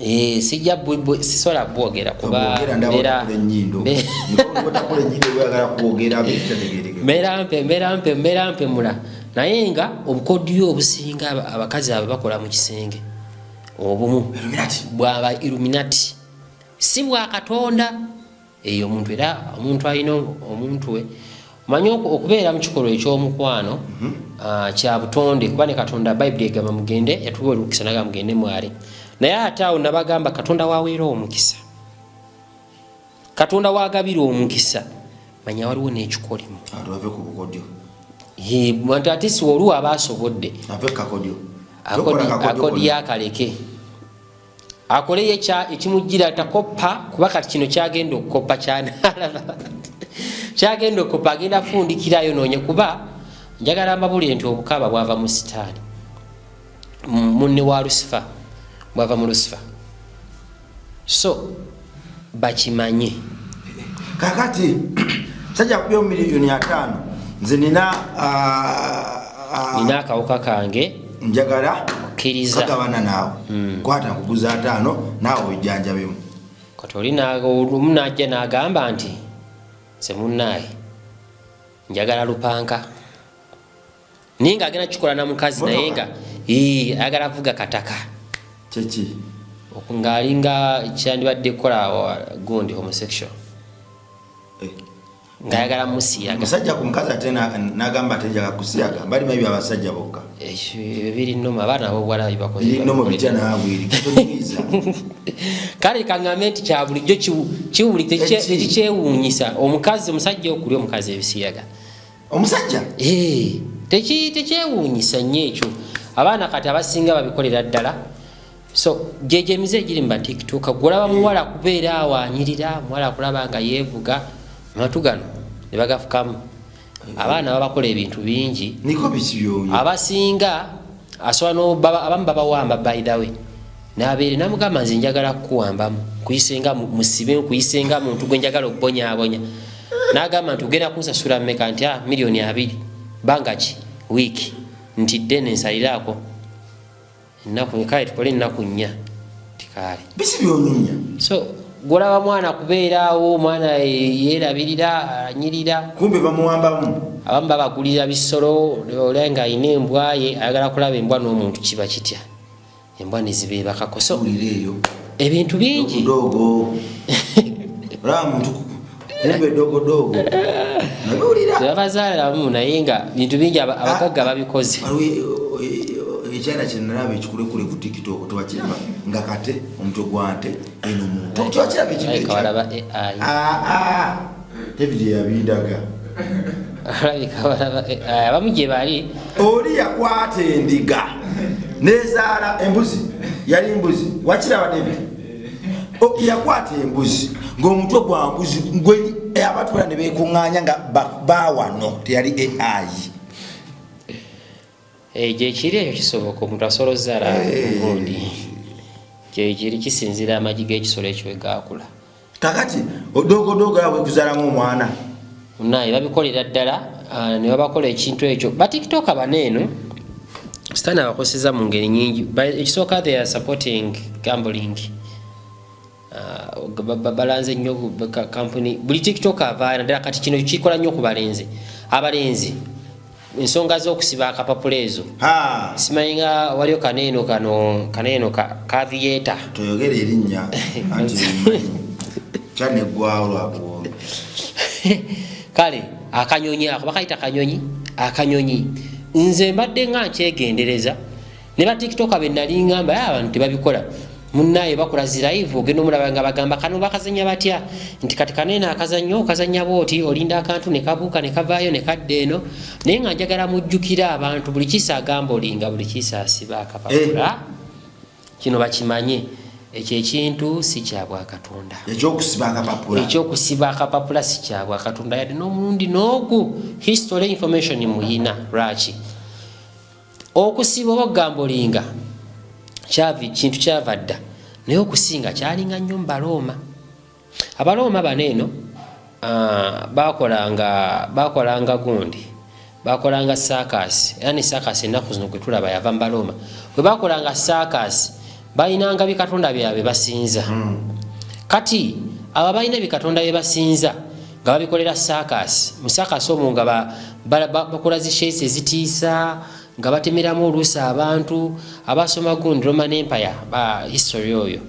Eh, sijja sisobola bwogera kuba Bwogera ndaba otakula ennyindo. Niko otakula ennyindo bweyagala kwogera bitategeereke. Mbeera mpe mbeera mpe mbeera mpemula, naye nga obukodyo obusinga abakazi abo bakola mu kisenge obumu Illuminati. Bwaba Illuminati, si bwa Katonda. Eyo omuntu, era omuntu alina omuntu we omanyi okubeera mu kikolwa ekyomukwano kya butonde, kuba ne Katonda Bayibuli egamba mugende, yatuwa olukisa naga mugende mwale, naye ate awo nabagamba Katonda waweera omukisa, Katonda wagabira omukisa, manya waliwo n'ekikolimo. Abantu bave ku bukodyo. Bantu ate si oluwa aba asobodde. Ave ku kakodyo. Tokola kakodyo Akodi konna. Akaleke akoleyo ekimujjira, takoppa, kuba kati kino kyagenda okukoppa kyanalaba kyagenda okukoppa agenda fundikirayo noonye, kuba njagala mbabulire nti obukaaba bwava mu sitaani, munne wa Lusifa, bwava mu Lusifa, so bakimanye. Kakati sajja kubya 50,000,000 nze nina nina akawuka kange. Njagala Okkiriza. kagabana naawe. Kwata nkuguza 50 naawe ojjanjabemu. Kati oli olumu najja n'agamba nti nze munnaaye njagala lupanka, naye ng'agenda kukikola na mukazi, naye nga ii, ayagala vuga kataka. Kyeki? Ng'alinga kyandibadde kukola gundi homosexual. Ng'ayagala musiyaga. Musajja ku mukazi ate n'agamba ate njagala kusiyaga, bali maybe abasajja bokka. Ebyo biri nnomo, abaana ab'obuwala bibakoze. Biri nnomo bitya naawe eri? Kale kaŋŋambe nti kya bulijjo Eki? tekikyewuunyisa omukazi omusajja okulya omukazi ebisiyaga. Omusajja? Eh, tekyewuunyisa nnyo ekyo, abaana kati abasinga babikolera ddala. So gyegyo emize egiri mu batiktoka. Gwolaba muwala kubeera awo anyirira, muwala kulaba nga yeevuga, amatu gano ne bagafukamu. Abaana babakola ebintu bingi. Niko biki byombi? Abasinga asobola abamu babawamba, by the way, nabeere namugamba, nze njagala kukuwambamu, nkuyisenga musibe, nkuyisenga muntu gwe njagala okubonyaabonya. Nagamba nti ogenda kunsasula mmeka? Nti a 20 million. Banga ki? Wiiki. Nti ddene nsaliraako ennaku, kale tukole ennaku 4. Tikaale. Biki byonyumya? So gwolaba mwana kubeera awo, omwana yeerabirira, anyirira. Kumbe bamuwambamu. Abamu babagulira bisolo. Olaba nga alina embwa ye, ayagala kulaba embwa n'omuntu kiba kitya, embwa nezibeebakako. So wulira eyo ebintu bingi. Dogo olaba muntu, kumbe dogodogo nabiwulira. Tebabazaaliramu, naye nga bintu bingi abagagga babikoze. Waliwo ekyana kyenalaba ekikulekule ku TikTok, tewakiraba nga kate omutwe gwa nte eno muntu, tewakiraba ekintu Alabika ekyo? walaba AI. Ah, ah. David yabindaga. Alabika walaba AI. Abamu gye bali. Oli yakwata endiga nezaala embuzi, yali mbuzi. Wakiraba, David? Yakwata embuzi ng'omutwe gwa mbuzi gwe abantu bana ne bekuŋŋaanya nga bawano teyali AI. Gyekiri ekyo, kisoboka omuntu asobola ozaala gundi. Kyekiri, kisinzira amagi g'ekisolo ekyo wegakula. Kakati odogodogo yawe kuzaalamu omwana. Naye babikolera ddala, ne babakola ekintu ekyo. Batiktoka bano eno sitaani abakoseza mu ngeri nyingi. Ekisooka, they are supporting gambling. Balanze nnyo kampuni. Buli TikTok avaayo, naddala kati kino kikola nnyo ku balenzi. Abalenzi ensonga z'okusiba akapapula ezo, Ha! simanyi nga waliyo kaneeno kano kaneeno kaviyeeta. Toyogera erinnya, anti kyaneggwawo lwabuwombi. Kale akanyonyi ako bakayita kanyonyi, akanyonyi. Nze mbadde nga nkyegendereza ne batiktoka be nali ngamba, "Ah, abantu tebabikola." Munnaye bakola zi live, ogenda omulaba nga bagamba kano bakazanya batya, nti kati kaneeno akazannyo okazanya bwoti, olinda akantu ne kabuuka ne kavaayo ne kadda eno. Naye nga njagala mujjukire abantu, buli kiisa agamba olinga buli kiisa asiba akapapula, kino bakimanye, ekyo ekintu si kya bwakatonda. Ekyokusiba akapapula. Ekyokusiba akapapula si kya bwakatonda yadde n'omulundi n'ogu. History information muyina lwaki okusiba oba okugamba olinga kyavi kintu kyava dda, naye okusinga kyalinga nnyo mu Balooma. Abalooma bano eno bakolanga gundi, bakolanga circus, era ne circus ennaku zino gwe tulaba yava mu Balooma. Bwe bakolanga circus, balinanga bikatonda byabwe basinza. Kati abo balina bikatonda bye basinza nga babikolera circus. Mu circus omwo nga bakola zi shows ezitiisa, nga batemeramu oluusi abantu. Abasoma gundi Roman Empire ba history oyo,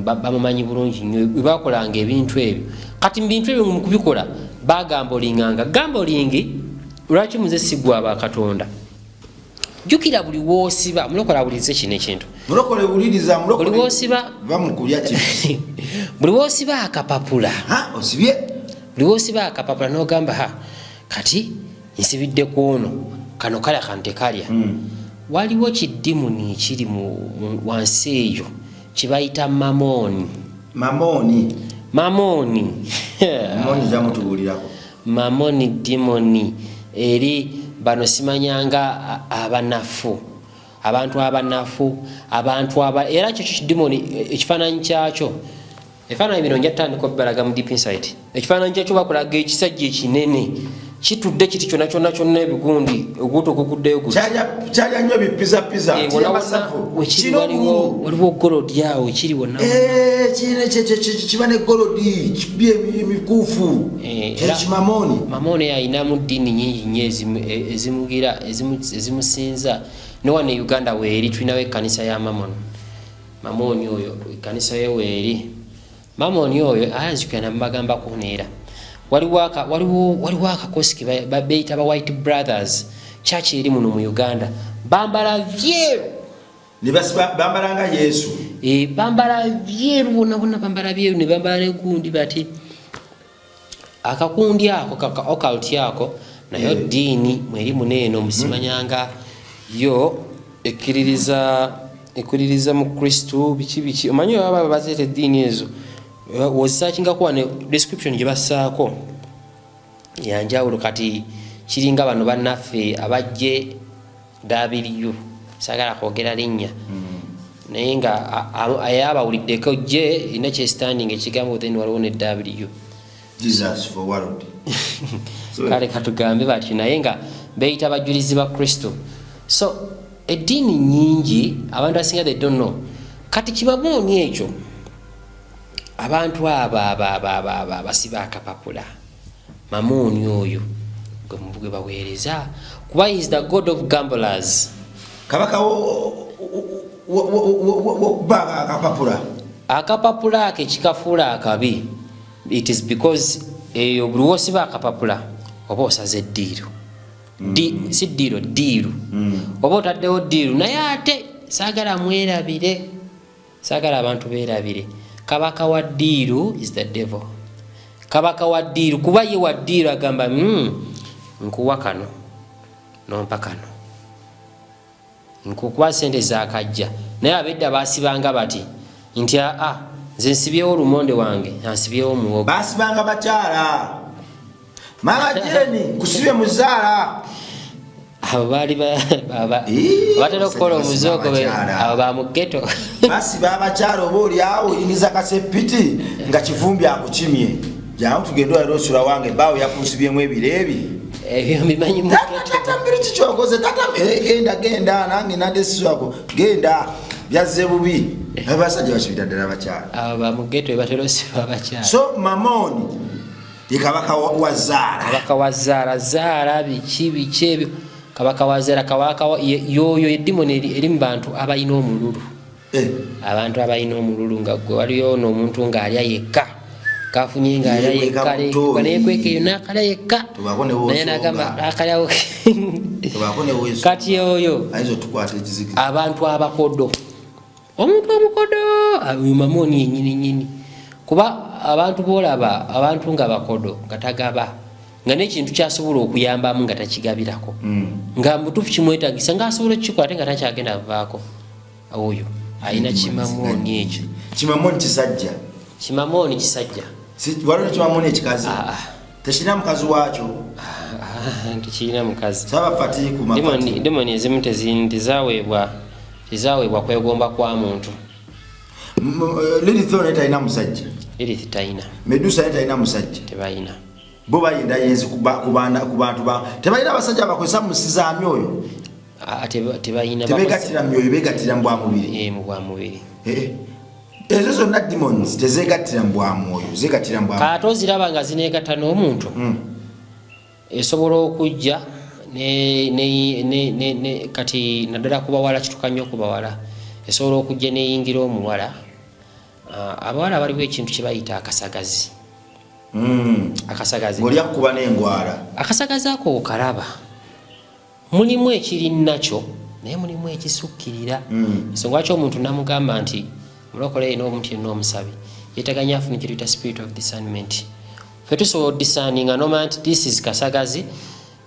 bamumanyi bulungi nnyo bwe bakolanga ebintu ebyo. Kati mu bintu ebyo mu kubikola bagamba olinganga gambling. Lwaki muze sigwa bakatonda? Jjukira, buli woosiba, mulokola awulirize kino ekintu. Mulokole wuliriza, mulokole. Buli woosiba Va mu kulya chips. Buli woosiba akapapula, Ha, osibye. Buli woosiba akapapula n'ogamba, ha, kati nsibidde ku ono, kano kalya, kano tekalya, waliwo kidimuni ekiri wansi eyo kibayita Mamoni. Mamoni. Mamoni. Mamoni zamutubuulirako. Mamoni demon eri bano simanyanga abanafu, abantu abanafu, abantu aba era kyo kidimoni. Ekifaananyi kyakyo, ebifaananyi bino nja tutandika obibalaga mu deep insight. Ekifaananyi kyakyo bakulaga ekisajja ekinene kitudde kiti kyonna kyonna kyonna, ebigundi oguto oguguddeyo guti. Kyalya nnyo bipizapiza. Eh, wonna wonna wekiri. Kino waliwo obululu. Waliwo golodi awo kiri wonna. Eh, kirina kiba ne golodi kibye emikuufu. Eh, Kyekimamoni. Mamoni ayinamu ddiini nyingi nnyo ezimugira, ezimusinza. Ne wano e Uganda weeri, tulinawo ekkanisa ya Mamoni. Mamoni oyo ekkanisa ye weeri. Mamoni oyo ayanzikira namubagambako neera waliwo akakosi ke beyita ba White Brothers Church eri muno mu Uganda, bambala byeru. Ne bambala nga Yesu. Eh, bambala byeru bonna bonna, bambala byeru ne bambala negundi bati akakundi ako kaka occult ako, nayo ddiini mweri muneeno musimanyanga yo ekkiririza. Ekuliriza mu Kristo, biki biki, omanyi baba bazeeta eddiini ezo. Wozisakingako wano, description gye bassaako yanjawulo. Kati kiringa bano bannaffe abajje w, sagala kwogera linnya, naye nga ayabawuliddeko j erina kyestanding ekigambo, then waliwo ne W. Jesus for World. Kale katugambe batyo, naye nga beyita bajulizi ba Kristo. So eddiini nyingi, abantu asinga they don't know. Kati kibabuuni ekyo, abantu abo abo basiba akapapula, mamuuni oyo gwe baweereza, kuba is the god of gamblers. Kabaka wokuba akapapula. Akapapula ako ekikafuula akabi, it is because eyo buli wosiba akapapula oba osaza eddiiru. Si ddiiro, ddiiru. Oba otaddewo ddiiru. Naye ate saagala mwerabire, saagala abantu beerabire, kabaka wa ddiiru is the devil. Kabaka wa ddiiru, kuba ye wa ddiiru agamba, nkuwa kano nompa kano, nkukuba sente zakajja." Naye abedda basibanga bati nti, "Aa, nze nsibyewo olumonde wange, ansibyewo muwogo." Basibanga bakyala, "Mama Jeni, nkusibye muzaala." Abo baali batera okukola omuzoogo, abo bamugeto. Basiba abakyala, oba oliawo oyingiza kasepiti nga Kivumbi akukimye, "Jangu tugende, olera osula wange, baawe yakunsibyemu ebireebi." Ebyo mbimanyi. "Tata, mbiri kikyokoze tata." "Eh, genda, genda, nange nadde siswako, genda, byazze bubi." Abasajja basibira ddala abakyala. Abo bamugeto batera osiba abakyala. So Mamoni ye kabaka wa zaala. Kabaka wa zaala, zaala biki biki ebyo, kabaka wa zaala, kabaka yoyo edimoni eri mu bantu abalina omululu. Abantu abalina omululu, nga gwe waliyo n'omuntu ng'alya yekka, kafunye ng'alya Yeekweka yekka, butoyi. Neyekweka eyo n'akalya yekka. Tubaako ne naye w'osonga. nagamba akalyawo. Tubaako ne weesonga. Kati oyo ayinza otukwata ekizikiza. Abantu abakodo, omuntu omukodo oyo mamooni yenyini nyini, kuba abantu bolaba abantu nga bakodo, nga tagaba, nga nekintu kyasobola okuyambamu nga takigabirako, nga mutuufu kimwetagisa ngaasobola okukikola ate nga takyagenda vaako, oyo alina kimamooni ekyo. Kimamooni kisajja? Kimamooni kisajja. Waliwo nekimamooni ekikazi? Ah, ah. Tekirina mukazi waakyo? Ah, tekirina mukazi. Saba fatiku mafati. Demoni ezimu tezaweebwa kwegomba kwa muntu. Lilith naye talina musajja? Lilith talina. Medusa naye talina musajja? Tebalina. Bo bayinda yenzi ku bantu tebalina abasajja bakozesa musiza myoyo? Ah, tebalina. Tebegattira myoyo, begattira mu bwamubiri. Eh, mu bwamubiri. Eh, eh. Ezo zonna demons tezegattira mu bwamwoyo, zegattira mu bwamubiri. Kaate oziraba nga zineegatta n'omuntu, esobola okujja ne kati naddala ku bawala, kituka nnyo ku bawala, esobola okujja neyingira omuwala. Ah, abawala waliwo ekintu kye bayita akasagazi. Akasagazi. Ng'oli akukuba n'engwala. Akasagazi ako okalaba mulimu ekiri nakyo, naye mulimu ekisukkirira. Ensonga lwaki omuntu namugamba nti mulokole yina, omuntu yenna omusabi yeetaganya afune kye tuyita spirit of discernment. Fe tusobola odiscerninga nomanya nti this is kasagazi,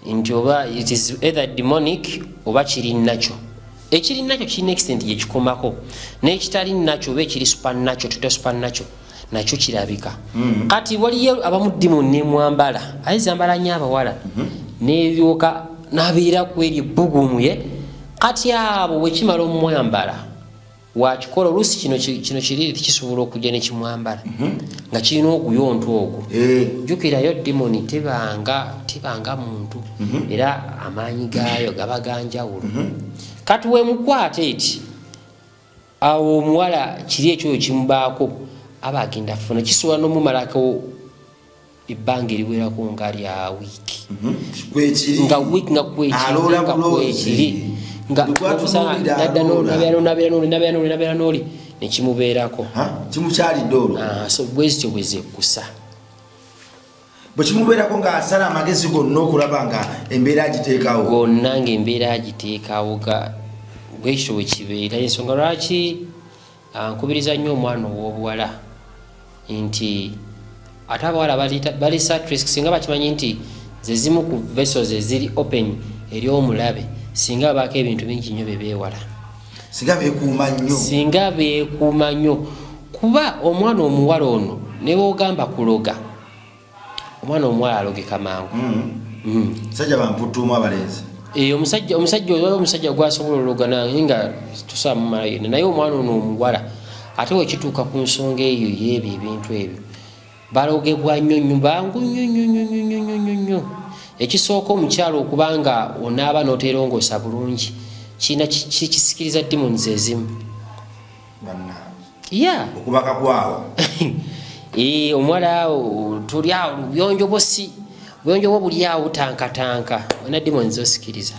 nti oba it is either demonic oba kiri nakyo. Ekiri nakyo kirina extent gyekikomako, n'ekitali nakyo oba ekiri supernatural, tuyita supernatural, nakyo kirabika. Kati waliyo abamu demon nemwambala, aye zambala nnyo abawala, neryoka nabeera ku eri ebbugumu ye. Kati abo bwekimala omwambala wakikola, oluusi kino kiri kisobola okujja nekimwambala nga kirina oguyonto ogwo. Jjukirayo demoni tebanga muntu, era amaanyi gaayo gaba ganjawulo. Kati wemukwata eti awo omuwala kiri ekyoyo kimubaako, aba agenda funa kisobola nomumalako ebbanga eriwerako nga lya wiiki. Kwekiri. Nga wiiki nga kwekiri. Aloola nga buloozi. kwekiri nga Buli gwatunuulira nadda aloola. Nabeera nabeera noli, nabeera noli, nabeera noli, nekimubeerako. Ha? Kimukyalidde olwo. Ah, so bwezityo bwezekkusa. Bwe kimubeerako ng'asala amagezi gonna okulaba nga embeera agiteekawo. Gonna ngaembeera agiteekawo, ga bwekityo bwekibeera. Ensonga lwaki nkubiriza nnyo omwana ow'obuwala nti ate abawala bali at risk, singa bakimanyi nti ze zimu ku vessels eziri open eri omulabe, singa babaako ebintu bingi nnyo bye beewala. Singa beekuuma nnyo. Singa beekuuma nnyo, kuba omwana omuwala ono newogamba kuloga, omwana omuwala alogeka mangu. Sajja bamputuumu abalenzi. Eh, omusajja gwasobola ologa naye nga tosobola mumala yena, naye omwana ono omuwala ate wekituuka ku nsonga eyo yeebyo ebintu ebyo balogebwa nnyo nnyo, bangu nnyo nnyo nnyo nnyo nnyo nnyo nnyo nnyo. Ekisooka, omukyala okuba nga onaaba n'oteerongoosa bulungi kirina kisikiriza demons ezimu. Bannange. Ya. Okubaka kwawo. Eh, omuwala awo tuli awo, buyonjo bwo si buyonjo bwo buli awo butankatanka, olina demons osikiriza.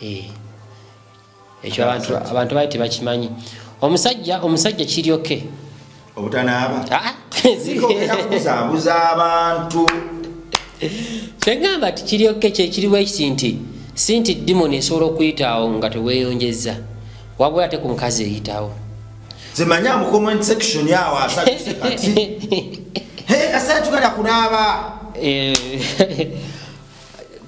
Eh. Ekyo abantu baali tebakimanyi. Omusajja kiryoke. Obutanaaba. Ah, Zikogera kubuzaabuza abantu. Kyengamba ti kiryoke kyekiriwo ekiti nti si nti demon esobola okuyitaawo nga teweeyongeza, wabula ate ku mukazi eyitawo. Zimanya mu comment section awo asabise kati. Hey, kasera tugenda kunaaba. Eh,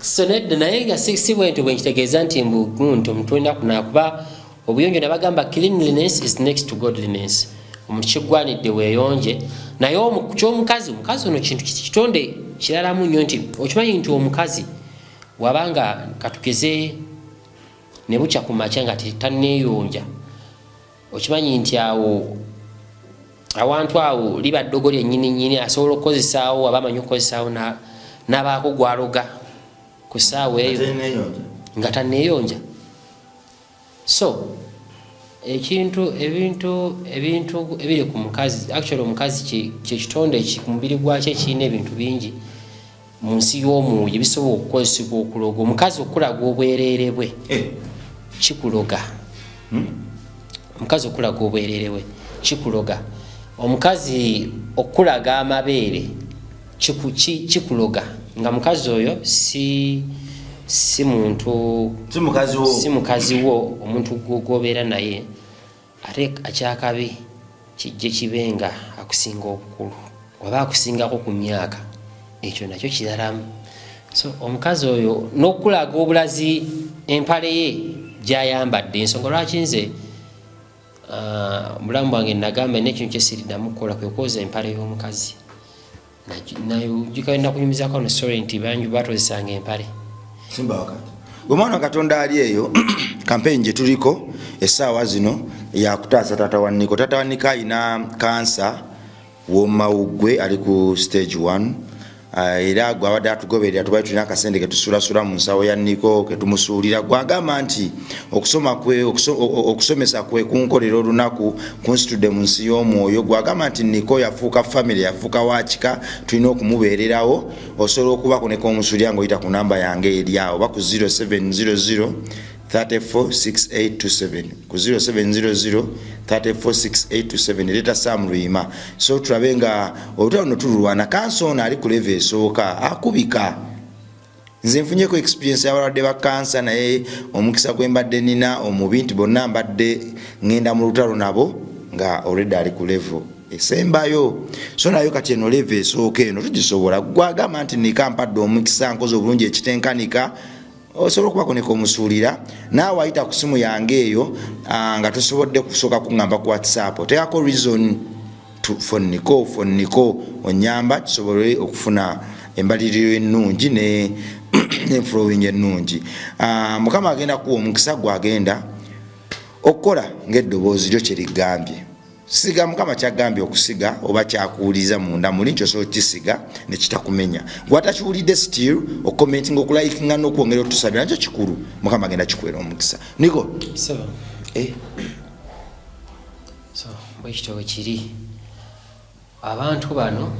so nedda, naye nga si bwentyo bwenkitegeeza nti mbu nti omuntu olina kunaaba, kuba obuyonjo nabagamba cleanliness is next to godliness. Omuntu kigwanidde weeyonje, naye kyomukazi, omukazi ono kintu kitonde kiralamu nnyo, nti okimanyi nti omukazi wabanga katugeze ne bukya ku makya nga tanneeyonja, okimanyi nti awo awantu awo liba ddogo lyennyini nnyini, asobola okukozesaawo, aba amanyi okukozesaawo n'abaako gwaloga ku ssaawa eyo. Ateneyonja. Nga tanneeyonja. So ekintu ebintu ebiri ku mukazi, actually omukazi kyekitonde ku mubiri gwakyo ekirina ebintu bingi mu nsi y'omwoyo ebisobola okukozesebwa okuloga omukazi. Okulaga obwereere bwe kikuloga. Omukazi okulaga obwereere bwe kikuloga. Omukazi okulaga amabeere kikuloga, nga mukazi oyo si muntu. Si mukazi wo. Si mukazi wo, omuntu gwobeera naye. Ate akyakabi kijje kibe nga akusinga obukulu oba akusingako ku myaka, ekyo nakyo kiralamu. So omukazi oyo n'okulaga obulazi empale ye gyayambadde, ensonga lwaki nze bulamu bwange nagamba nekintu kyesiriddamu kukola kwe kwoza empale y'omukazi. Najuka nakunyumizako no story nti bangi batozesanga empale. Simba wakati gwe mwana wa Katonda ali eyo. Campaign gye tuliko essaawa zino yakutaasa taata wa Niko. Taata wa Niko ayina kansa womawuggwe, ali ku stage 1. Era gwe abadde atugoberera, tubadde tulina akasente ketusulasula mu nsawo ya Niko ketumusuulira. Gwagamba nti okusoma kwe okusomesa kwe kunkolera olunaku kunsitudde mu nsi y'omwoyo. Gwagamba nti Niko yafuuka family, yafuuka wakika, tulina okumubeererawo. Osobola okubako ne komusuulira ng'oyita ku namba yange eri awo, oba ku 0700 346827, ku 0700 346827. Leeta Sam Luyima, so tulabe nga olutalo no tululwana. Kansa ono ali ku level esooka akubika. Nze nfunyeko experience y'abalwadde ba kansa, naye omukisa gwe mbadde nina omubi nti bonna mbadde ŋŋenda mu lutalo nabo nga already ali ku level esembayo. So nayo kati eno level esooka eno tugisobola. Gwagamba nti nika mpadde omukisa, nkoze obulungi ekitenkanika, osobola okubako nekomusuulira. Naawe ayita ku simu yange eyo, nga tosobodde kusooka kuŋŋamba ku WhatsApp, oteekako reason for Niko, for Niko, onyamba tusobole okufuna embaliriro ennungi n'enflowing ennungi. Mukama agenda kuwa omukisa gwagenda okukola ng'eddoboozi lyo kyerigambye. Siga Mukama kyagambye okusiga oba kyakuwuliza munda muli nti osobola okukisiga nekitakumenya. Gwatakiwulidde, still okucommentinga, okulikinga n'okwongera otusabira nakyo kikulu. Mukama agenda kikuwera omukisa, Niko. So, Eh, so bwekityo bwe kiri. Abantu bano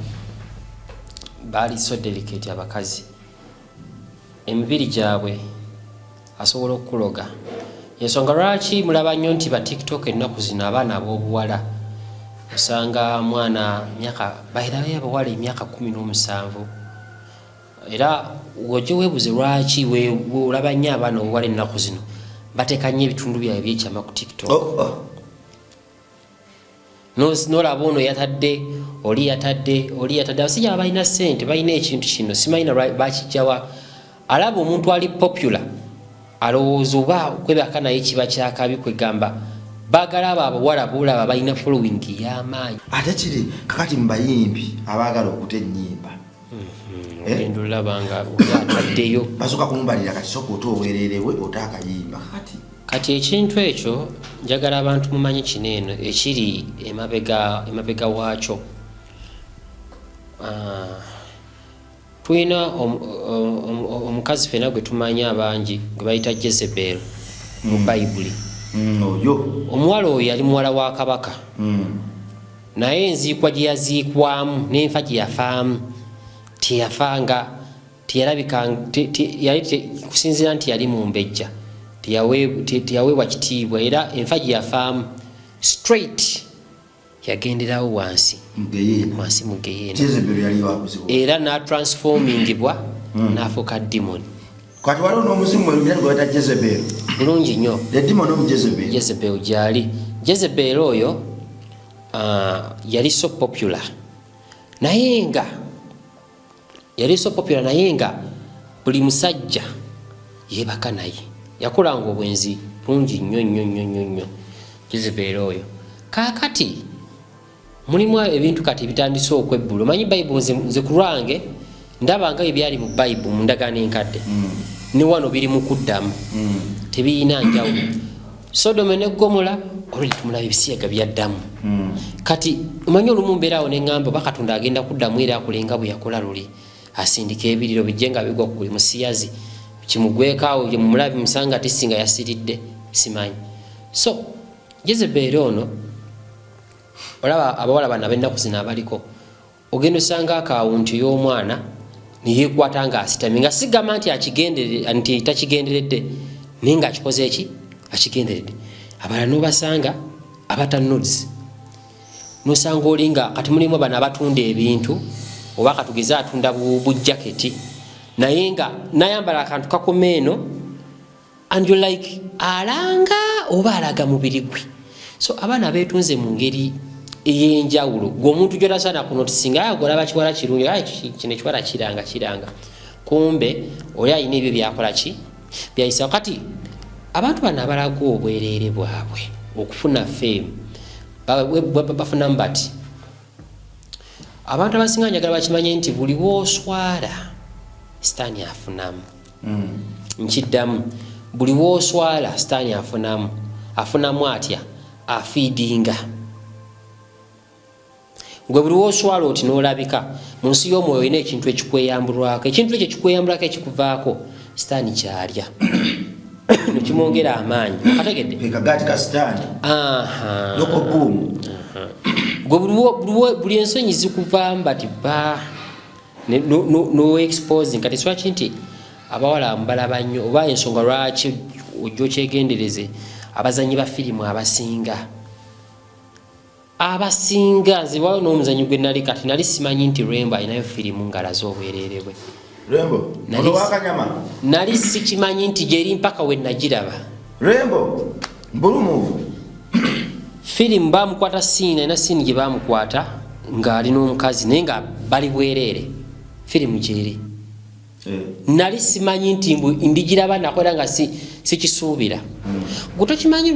baali so delicate. Abakazi emibiri gyabwe asobola okukuloga. Ensonga lwaki mulaba nnyo nti ba TikTok ennaku zino abaana ab'obuwala, osanga mwana myaka baherayo abawala emyaka 17, era ojje weebuze lwaki olaba nnyo abaana obuwala ennaku zino bateeka nnyo ebitundu byabwe byekyama ku TikTok. Oh. Nolaba ono yatadde, oli yatadde, oli yatadde. Abasajja abalina sente balina ekintu kino, simanyi na bakijjawa. Alaba omuntu ali popular. Alowooza oba okwebaka naye kiba kyakabi, kwegamba baagala abo abawala boolaba balina following y'amaanyi. Ate kiri kakati mu bayimbi abaagala okuta ennyimba. Ogenda olaba nga oli ataddeyo. Basooka kumubalira kati sooka ote obwereere bwe ote akayimba kakati. Kati ekintu ekyo njagala abantu mumanye kino eno ekiri emabega waakyo. Tulina omukazi fena gwe tumanyi abangi gwe bayita Jezebel mu Bayibuli. Oyo. Omuwala oyo yali muwala wa kabaka, naye enziikwa gye yaziikwamu n'enfa gye yafaamu, teyafanga, teyalabika, yali kusinziira nti yali mumbejja, teyaweebwa kitiibwa, era enfa gye yafaamu straight yagenderawo wansi. Mu geyeena. Wansi mu geyeena. Jezebel yali wakuzibu. Era n'atransformingibwa n'afuuka demon. Kati waliwo n'omuzimu mwe gwe bayita Jezebel. Bulungi nnyo. The demon of Jezebel. Jezebel gyali. Jezebel oyo yali so popular, naye nga yali so popular, naye nga buli musajja yebaka naye, yakolanga obwenzi bungi nnyo nnyo nnyo nnyo nnyo Jezebel oyo. Kaakati mulimu ebintu kati bitandise okwebbula. Omanyi Bayibuli, nze ku lwange ndaba nga ebyali mu Bayibuli mu Ndagaano Enkadde ne wano biri mu kuddamu, tebiyina njawulo. Sodome ne Gomola olwedi tumulaba ebisiyaga byaddamu. Kati omanyi olumu mbeeraawo neŋŋamba oba Katonda agenda kuddamu era akulenga bwe yakola luli, asindika ebiriro bijje nga bigwa ku buli musiyazi kimugweko awo mumulabi musanga tisi nga yasiridde, simanyi. So Jezebel ono, olaba abawala bano ab'ennaku zino abaliko, ogenda osanga akawunti y'omwana neyekwata nga asitamye, nga sigamba nti akigendere nti takigenderedde, naye nga akikoze eki akigenderedde. Abalala nobasanga abata nudes, nosanga oli nga kati mulimu bano abatunda ebintu, oba katugeze atunda bujaketi, naye nga nayambala akantu kakoma eno and you like alanga oba alaga mubiri gwe. So abaana betunze mu ngeri ey'enjawulo gwe omuntu gyotasaana kunotisinga. Golaba kiwala kirungi, "Aye, kino ekiwala kiranga kiranga," kumbe oli alina ebyo byakola ki byayisa. Kati abantu bano abalaga obwereere bwabwe okufuna fame bafunamu bati. Abantu abasinga njagala bakimanye nti buli wooswala sitaani afunamu. Nkiddamu, buli wooswala sitaani afunamu. Afunamu atya? Afeedinga gwe. Buli wooswala oti n'olabika mu nsi y'omwoyo, olina ekintu ekikweyambulwako. Ekintu ekyo ekikweyambulwako ekikuvaako, sitaani kyalya nekimwongera amaanyi. Okategedde? Kagaati ka sitaani. Aha. Loko boom. Gwe buli ensonyi zikuvaamu bati ba no exposing. Kati swaki nti abawala mbalaba nnyo, oba ensonga lwaki ojja okyegendereze, abazanyi ba firimu abasinga, nze wawo n'omuzanyi gwe nali kati nali simanyi nti Rembo alinayo firimu ng'alaze obwereere bwe. Rembo. Ono wakanyama. Nali sikimanyi nti gyeri mpaka we nagiraba. Rembo mbulumuvu. Firimu bamukwata scene, alina scene gye bamukwata ng'ali n'omukazi naye nga bali bwereere. Firimu gyeri. Nali simanyi nti mbu ndigiraba nakola nga sikisuubira. Gwe tokimanyi,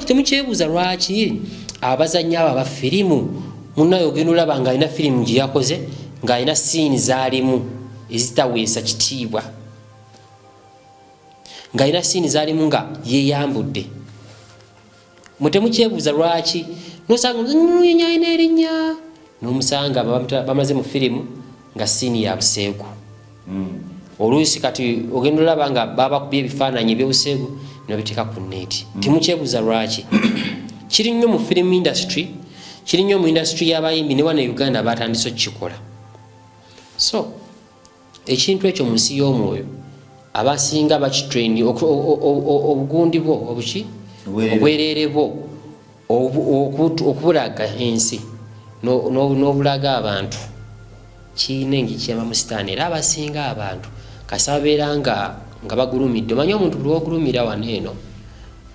temukyebuuza lwaki abazanyi abo aba firimu munaye ogenda olaba nga alina firimu gye yakoze ng'alina scene zaalimu ezitaweesa kitiibwa, ng'alina scene zaalimu nga yeyambudde. Mwe temukyebuuza lwaki nosanga omuzanyi alina erinnya n'omusanga bamaze mu firimu nga scene ya buseegu? Oluusi kati ogenda olaba nga babakubye ebifaananyi ebyobuseegu nobiteeka ku net. Temukyebuuza lwaki kiri nnyo mu film industry, kiri nnyo mu industry y'abayimbi, ne wano e Uganda batandise okukikola. So ekintu ekyo mu nsi y'omwoyo abasinga bakitrain obugundi bwo obuki. Obwereere. Obwereere bwo okubulaga ensi n'obulaga abantu kiina engeri kiyamba mu sitaani. Era abasinga abantu kasi babeera nga bagulumidde. Omanyi omuntu buli wogulumira wano eno,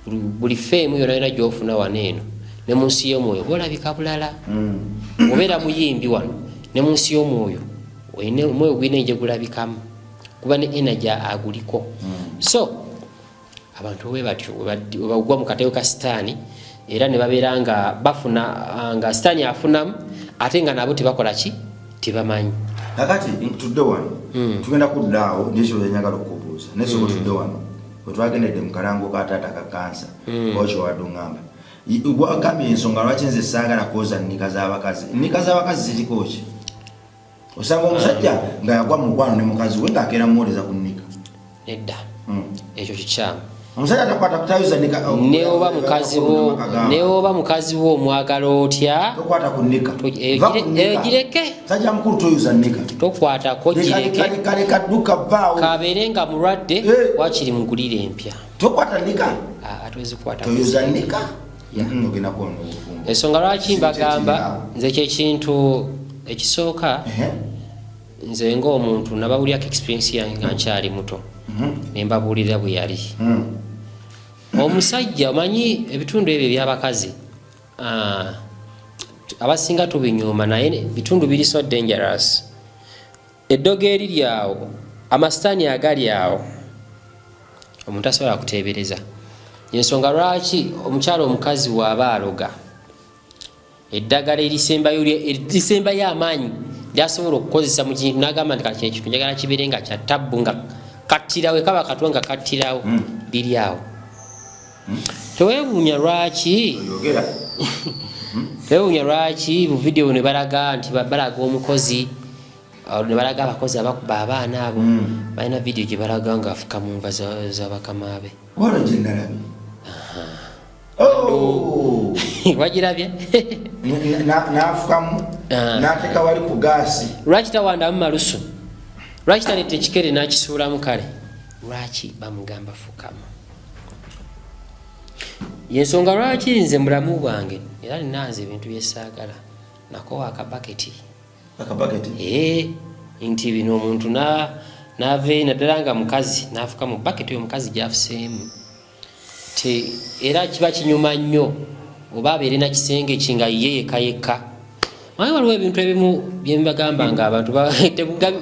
buli fame yona yona gyofuna wano eno, ne mu nsi y'omwoyo bolabika bulala. Obeera muyimbi wano, ne mu nsi y'omwoyo omwoyo gulina engeri gulabikamu, kuba ne energy aguliko. So Abantu bwe batyo webagwa mu katego ka sitaani, era ne babeera nga bafuna, nga sitaani afunamu, ate nga nabo tebakola ki, tebamanyi. Kakati tudde wano, tugenda kudda awo nekyo njagala okubuuza, naye soka tudde wano wetwagendedde mu kalango ka taata ka kansa. Okyo wadde oŋŋamba, wagambye ensonga lwaki nze saagala kwoza nnika z'abakazi. Nnika z'abakazi ziriko ki? Osanga omusajja nga yagwa mu mukwano ne mukazi we, ng'akeera muwoleza ku nnika. Nedda. Ekyo kikyamu. Omusajja takwata kutayoza nnika. Neoba mukazi wo, neoba mukazi wo omwagala otya, Tokwata ku nnika. Eyo Va ku nnika. Eyo gireke. Sajja mukulu, toyoza nnika. Tokwatako. Leka, gireke. Leka, leka, dduka, vaawo. Kabeere nga mulwadde, wakiri mugulire empya. Tokwata nnika. Ah, tozikwata. Toyoza nnika. Ogenda kuwona obufumbo. Ensonga lwaki Si mbagamba, kyekiri awo. Nze kyekintu ekisooka, nze ngaomuntu nabawulyako experience yange nga nkyali muto, ne mbabuulira bwe yali. Omusajja, omanyi ebitundu ebyo ebyabakazi, abasinga tubinyuma, naye bitundu biri so dangerous. Eddogo eriri awo, amasitaani agali awo, omuntu asobola kuteebereza. Ensonga lwaki omukyalo omukazi waaba aloga, eddagala erisembayo, erisembayo amaanyi lyasobola okukozesa mu kintu, nagamba nti kati ekintu njagala kibeere nga kya tabbu, nga kattirawo, ekaba katwe nga kattirawo, liri awo. Tewewuunya lwaki, Oyogera. tewewuunya lwaki bu vidiyo buno balaga nti balaga omukozi, ne balaga abakozi abakuba abaana abo. Balina vidiyo gye balaga nga afuka mu nva z'abakama be. Wano gye nalabye. Oh! Wagirabye? N'afukamu, Ah. n'ateeka wali ku gaasi. Lwaki tawandamu malusu? Lwaki taleeta ekikere n'akisuulamu? Kale lwaki bamugamba fukamu? Yensonga lwaki nze mulamu bwange era nina nze ebintu byesaagala nakowa akabaketi. Akabaketi. Ee, nti bino omuntu n'ava naddala nga mukazi n'afuka mu baketi, oyo omukazi gyafuseemu ti era kiba kinyuma nnyo, oba abeere na kisenge ki nga ye yekka yekka. Manyi waliwo ebintu ebimu byembagamba nga abantu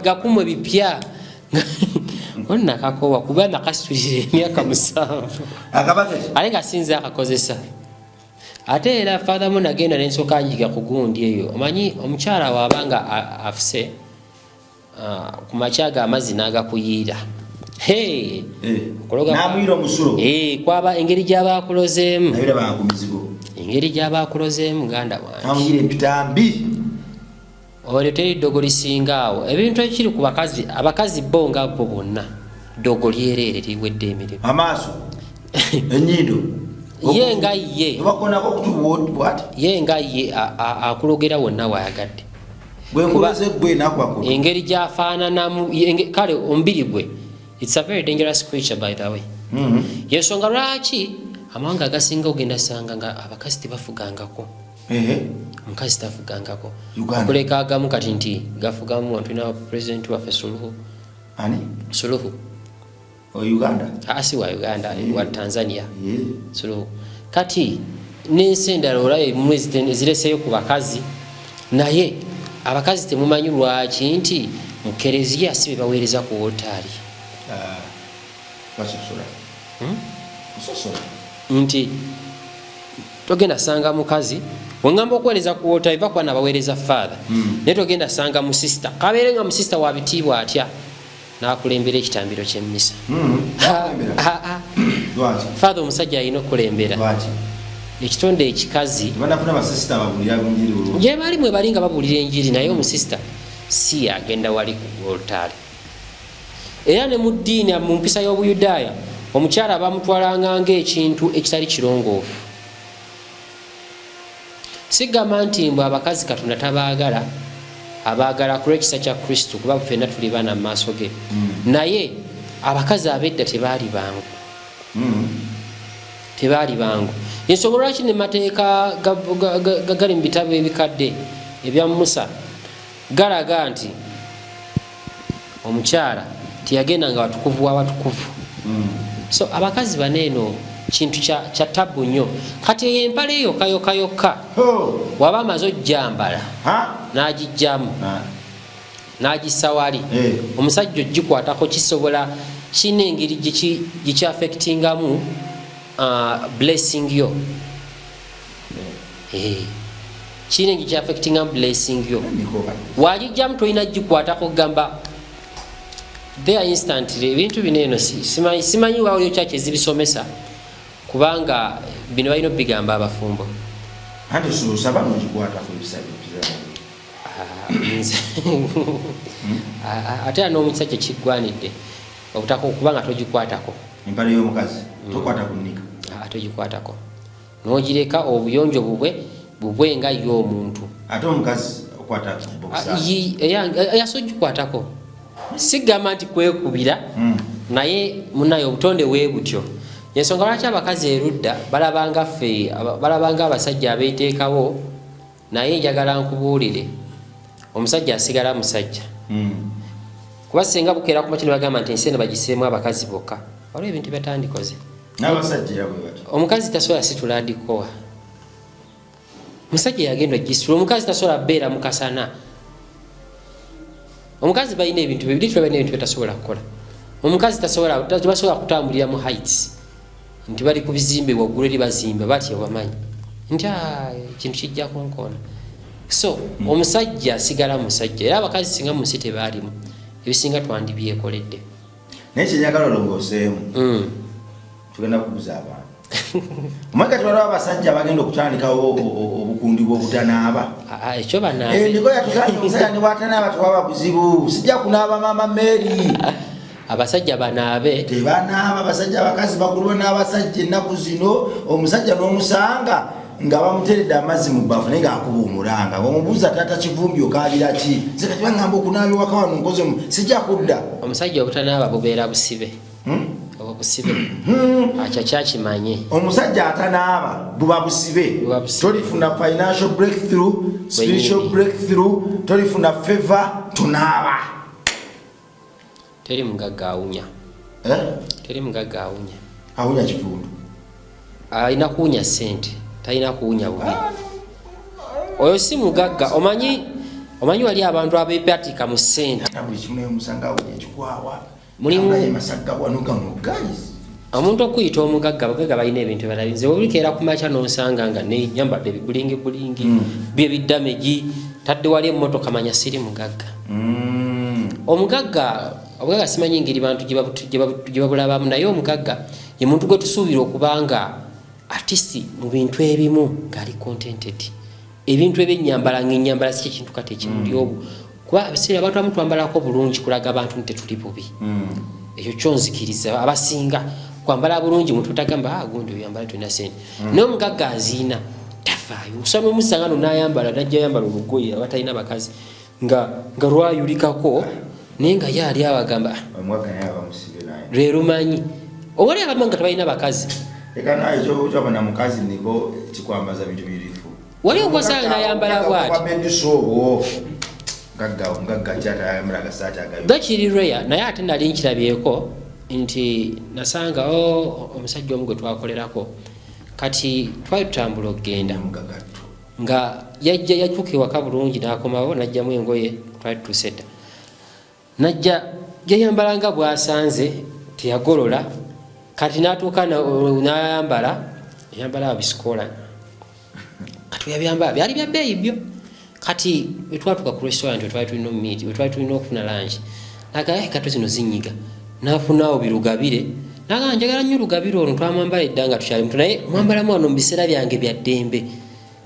gakumwe bipya onnakakowa, kuba nakasitulira emyaka 7. Akabaketi. Ate nga sinza akakozesa. Ate era father mu nagenda nensooka njiga ku gundi eyo. Omanyi omukyala waaba nga afuse, ku makya ga amazzi n'agakuyiira. Hey! Okuloga N'amuyira omusulo. Eh, kwaba engeri gy'aba akulozeemu. Nabirabanga ku mizigo. Engeri gy'aba akulozeemu, muganda wange. Namuyira empitambi. Olyo teri ddogo lisinga awo. Ebintu ekiri ku bakazi, abakazi bo nga bo bonna ddogo lyereere, liwedde emirimu. Amaaso, enyindo. Ye nga ye. Bakonako okutu bwati. Ye nga ye akulogera wonna wayagadde. Gwenkuloze gwe nakuba ku Engeri gyafaananamu, kale omubiri gwe, it's a very dangerous creature, by the way. Yensonga lwaki amawanga agasinga ogenda sanga nga abakazi tebafugangako. Omukazi tafugangako. Uganda. Okuleka agamu kati nti gafugamu. Tulina pulezidenti waffe Suluhu. Ani? Suluhu. O Uganda? Aa, si wa Uganda, wa Tanzania. Suluhu. Kati n'ensi endala olaba ebimu ezireseyo ku bakazi, naye abakazi temumanyi lwaki nti mu kereziya si be baweereza ku woltaali. Ah, basosola. Kusosola. Nti togenda sanga mukazi wengamba okuweereza ku woltaali, va kuba nabaweereza father, naye togenda sanga musista, kabeere nga musista wa bitiibwa atya, n'akulembera ekitambiro ky'emmisa. Akulembera? Ah, ah. Lwaki? Father omusajja alina okukulembera. Lwaki? Ekitonde ekikazi. Tebanafuna basisita babulira njiri bulungi. Gye bali, mwe bali nga babuulira enjiri, naye omusista si agenda wali ku oltaali. Era ne mu ddiini, mu mpisa y'Obuyudaaya, omukyala bamutwalanga ng'ekintu ekitali kirongoofu. Sigamba nti mbwe abakazi Katonda tabaagala, abaagala ku lw'ekisa kya Kristo, kuba ffenna tuli baana mu maaso ge, naye abakazi ab'edda tebaali bangu. Tebaali bangu. Ensonga lwaki ne mateeka gali mu bitabo ebikadde ebya Musa galaga nti omukyala teyagenda nga watukuvu wawatukuvu. So abakazi bano eno kintu kya tabu nnyo. Kati eyo empale yokka yokka yokka, waba amaze ojjambala n'agijjamu. N'agissa wali. Omusajja ogikwatako kisobola, kirina engeri gikyaffectingamu blessing yo. Kirina engeri kyaffectingamu blessing yo. Wagijjamu, tolina gikwatako kugamba there instantly. Ebintu bino eno simanyi wawulio kyaki ezibisomesa, kubanga bino balina obigamba abafumbo. Anti osaba nogikwatako ebisajja. Ah, ate era n'omusajja kiggwanidde obutaka okuba nga togikwatako. Empale y'omukazi tokwata ku nnika? Ah, togikwatako, n'ogireka obuyonjo bubwe bubwe nga ye omuntu. Ate omukazi okwata? Ah, boxer? Eyasa ogikwatako, sigamba nti kwekubira, naye munaye obutonde bwe butyo. Ensonga lwaki abakazi erudda balabanga ffe balabanga abasajja abeeteekawo, naye njagala nkubuulire, omusajja asigala musajja. Kuba singa bukeera ku makino bagamba nti ensi eno bagiseemu abakazi bokka, waliwo ebintu byatandikoze. N'abasajja era bwe batyo. Omukazi tasobola situla dikowa, musajja yagenda ogisitula. Omukazi tasobola beera mu kasana. Omukazi balina ebintu bibiri, balina ebintu byetasobola kukola. Omukazi tasobola, tebasobola kutambulira mu heights, nti bali ku bizimbe waggulu eri bazimba batya, bamanyi nti, "Ah, ekintu kijja kunkoona." So omusajja asigala musajja. Era abakazi singa mu nsi tebaalimu, ebisinga twandibyekoledde. Naye kyenjagala olongooseemu. Tugenda kuguza abantu. Omanyi kati waliwo abasajja abagenda okutandikawo obukundi bw'obutanaaba. Ah, ah, ekyo banaabe. Endigo yatugambye omusajja ne bwatanaaba tewaba buzibu, sijja kunaaba maama Mary. Abasajja banaabe. Tebanaaba abasajja, abakazi bagulwa n'abasajja ennaku zino. Omusajja n'omusanga nga bamuteredde amazzi mu bbafu, naye ng'akuba omulanga. Omubuuza, "Taata Kivumbi, okaabira ki?" "Nze kati baŋŋamba okunaaba ewaka wano, nkoze sijja kudda." Omusajja obutanaaba bubeera busibe. Obwo busibe, akyo kyakimanye. Omusajja atanaaba buba busibe. Buba busibe. Tolifuna financial breakthrough, spiritual Bwenyini. breakthrough, tolifuna favor, tonaaba. Teri mugagga awunya. Eh? Teri mugagga awunya. Awunya kivundu. Alina kuwunya sente, talina kuwunya bubi. Oyo si mugagga. Omanyi wali abantu abepatika mu sente. Ata buli kimu, naye omusanga awunya ekikwawa. Mulimu- Masagga wano gano, guys. Omuntu okuyita omugagga, abagagga balina ebintu ebirala. Nze olikeera ku makya n'osanga nga nenyambadde ebibulingi bulingi byebidamegi, tadde wali emmotoka, manya siri mugagga. Omugagga, obugagga simanyi ngeri bantu gye babulabamu, naye omugagga ye muntu gwe tusuubira okuba nga artist mu bintu ebimu ng'ali contented. Ebintu ebyenyambala, ngaenyambala si kyekintu kati ekimuli obwo, kuba ebiseera abantu abamu twambalako bulungi kulaga abantu nti tetuli bubi. Ekyo kyonzikiriza, abasinga kwambala bulungi muntu tagamba, "Ah, gundi oyambala tulina sente." Naye omugagga aziina tafaayo. Osaba omusanga no nayambala, najja yambala olugoye abatalina bakazi nga lwayulikako, naye nga ye ali awo agamba, "Ah, Omugagga naye aba musibe naye. Lwe lumanyi owali abamu nga tebalina bakazi. Leka naye kyobona mukazi niko kikwambaza bintu birifu. Wali ogwosanga nayambala bwati. Medusa obwo gagga, omugagga kyatayambala agasaati agayo. Gakiri rare, naye ate nali nkirabyeko nti nasanga omusajja omu gwe twakolerako, kati twali tutambula okugenda Omugagatto. nga yajja yatuuka ewaka bulungi, n'akomawo n'ajjamu engoye, twali tutuuse dda, najja yayambala nga bwasanze, teyagolola. Kati n'atuuka n'ayambala, yayambala abisikola. Kati weyabyambala byali bya bbeeyi byo. Kati wetwatuuka ku restaurant wetwali tulina omumeet, wetwali tulina okufuna lunch, nagaa, "Engatto zino zinyiga." Nafunaawo birugabire, nagaa, "Njagala nnyo lugabire olwo twamwambala edda nga tukyali muto, naye mwambalamu wano mu biseera byange bya ddembe."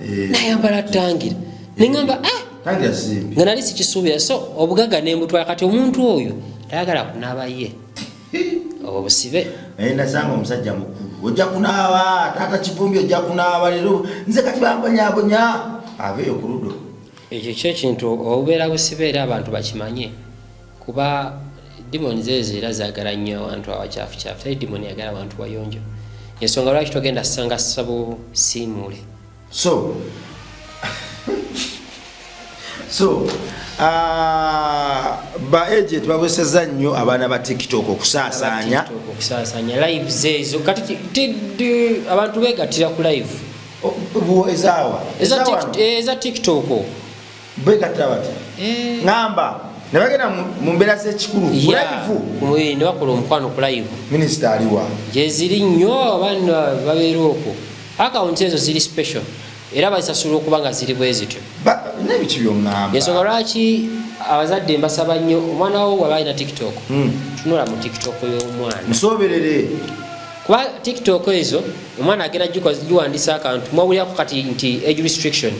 Nayambala tangira, neŋamba, "Ah!" Tangira simbi. Nga nali sikisuubira. So obugagga nembutwala. Kati omuntu oyo tayagala kunaaba ye, obwo busibe. Naye nasanga omusajja mukulu, "Ojja kunaaba, taata Kivumbi, ojja kunaaba leero, nze kati bambonyabonya." Aveeyo ku ludo. Ekyo kyekintu, obubeera busibe, era abantu bakimanye, kuba demoni zezo era zaagala nnyo awantu awakyafu. Teri demoni yagala awantu wayonjo. Ensonga lwaki togenda sanga sabo siimule. So ba agent babweseza nnyo abaana ba TikTok okusaasaanya. Okusaasaanya lives ezo. Kati abantu begattira ku live. Ezaawa? Eza TikTok. Begattira bati? Eh. Ŋamba. Ne bagenda mu mbeera z'ekikulu ku live. Ne bakola omukwano ku live. Minisita aliwa? Gyeziri nnyo, abaana babeera okwo. Akawunti ezo ziri special era bazisasula okuba nga ziri bwe zityo. Nebiki byoŋŋamba? Ensonga lwaki abazadde mbasaba nnyo, omwana wo waba alina TikTok, tunula mu TikTok y'omwana. Musoberere. Kuba TikTok ezo omwana agenda giwandisa akantu mwawulirako kati nti age restriction,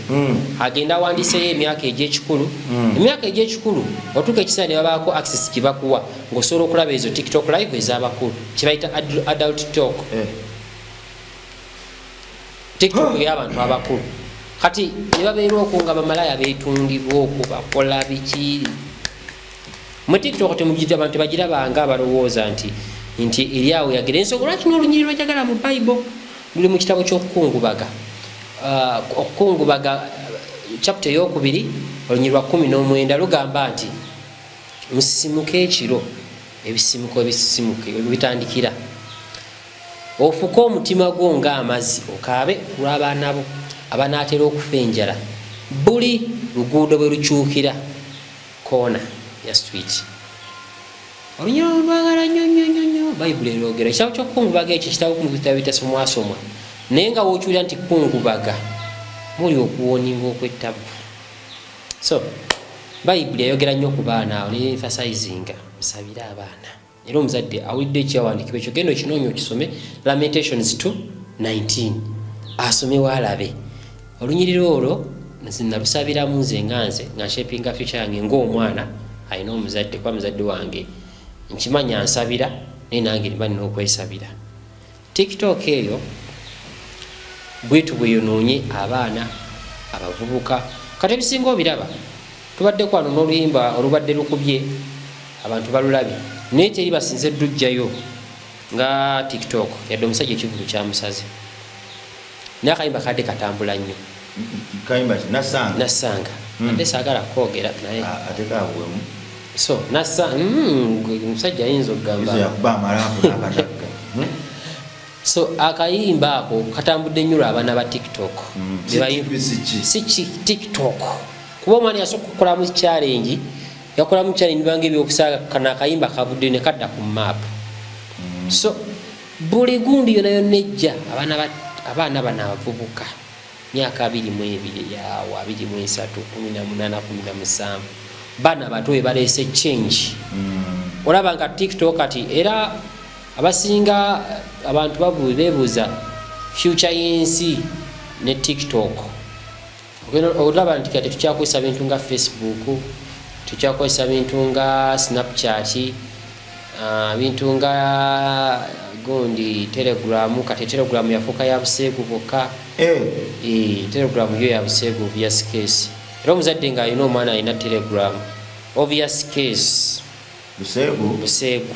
agenda awandiseyo emyaka egy'ekikulu. Emyaka egy'ekikulu otuuka ekiseera ne babaako access gyebakuwa ng'osobola okulaba ezo TikTok live ez'abakulu kyebayita adult talk. TikTok ey'abantu abakulu. Kati ne babeera okwo nga bamalaya beetundibwa okwo, bakola biki mu TikTok. Temugita abantu tebagirabanga, abalowooza nti eri awo yagira. Ensonga lwaki n'olunyiri lwajagala mu Bible luli mu kitabo ky'okukungubaga. Okukungubaga chapter eyokubiri, olunyiri lwa 19 lugamba nti musisimuke ekiro, ebisimuko ebisisimuke bitandikira, ofuke omutima gwo ng'amazzi, okaabe ku lw'abaana bo abanaatera okufa enjala buli luguudo bwe lukyukira koona ya street. Olunyiro lwagala nnyo nnyo nnyo nnyo. Bayibuli erwogera. Ekitabo ky'okukungubaga ekyo kitabo mu bitabo bitasomwasomwa, naye nga wookiwulira nti kungubaga muli okuwoninga okw'ettabu. So Bayibuli eyogera nnyo ku baana awo, ne emphasizinga musabire abaana. Era omuzadde awulidde ekyawandiikibwa ekyo, genda okinoonya okisome, Lamentations 2:19, asome waalabe olunyiriri olwo. Nze nalusabiramu nze nga nze nga nshapinga future yange ng'omwana alina omuzadde, kuba muzadde wange nkimanya nsabira, naye nange niba nina okwesabira. TikTok eyo bwetu bweyonoonye abaana abavubuka. Kati ebisinga obiraba tubadde kwano n'oluyimba olubadde lukubye, abantu balulabye, naye teri basinze ddujjayo nga TikTok. Yadde omusajja ekivulu kyamusaze, naye akayimba kadde katambula nnyo. Kayimba ki? Nasanga? Nasanga. Ate saagala kwogera naye. Ate kabuwemu. So nasa omusajja ayinza okugamba Izo yakuba amalaafu n'akatagga. So akayimba ako katambudde nnyo lw'abaana ba TikTok. Si ki? Si ki TikTok, kuba omwana yasooka okukolamu challenge, yakolamu challenge banga ebyokusaaga, kano akayimba kavudde ne kadda ku map. So buli gundi yona yonna ejja, abaana bano abavubuka myaka 22 yawo, 23, 18, 17, baana bato be baleese change. Olaba nga TikTok kati era abasinga abantu beebuuza future y'ensi ne TikTok. Olaba nti kati tukyakozesa bintu nga Facebook, tukyakozesa bintu nga Snapchat, bintu nga gundi Telegram. Kati Telegram yafuuka ya buseegu bwokka. Telegram yo ya buseegu, obvious case. Era omuzadde ng'alina omwana alina Telegram, obvious case. Buseegu. Buseegu.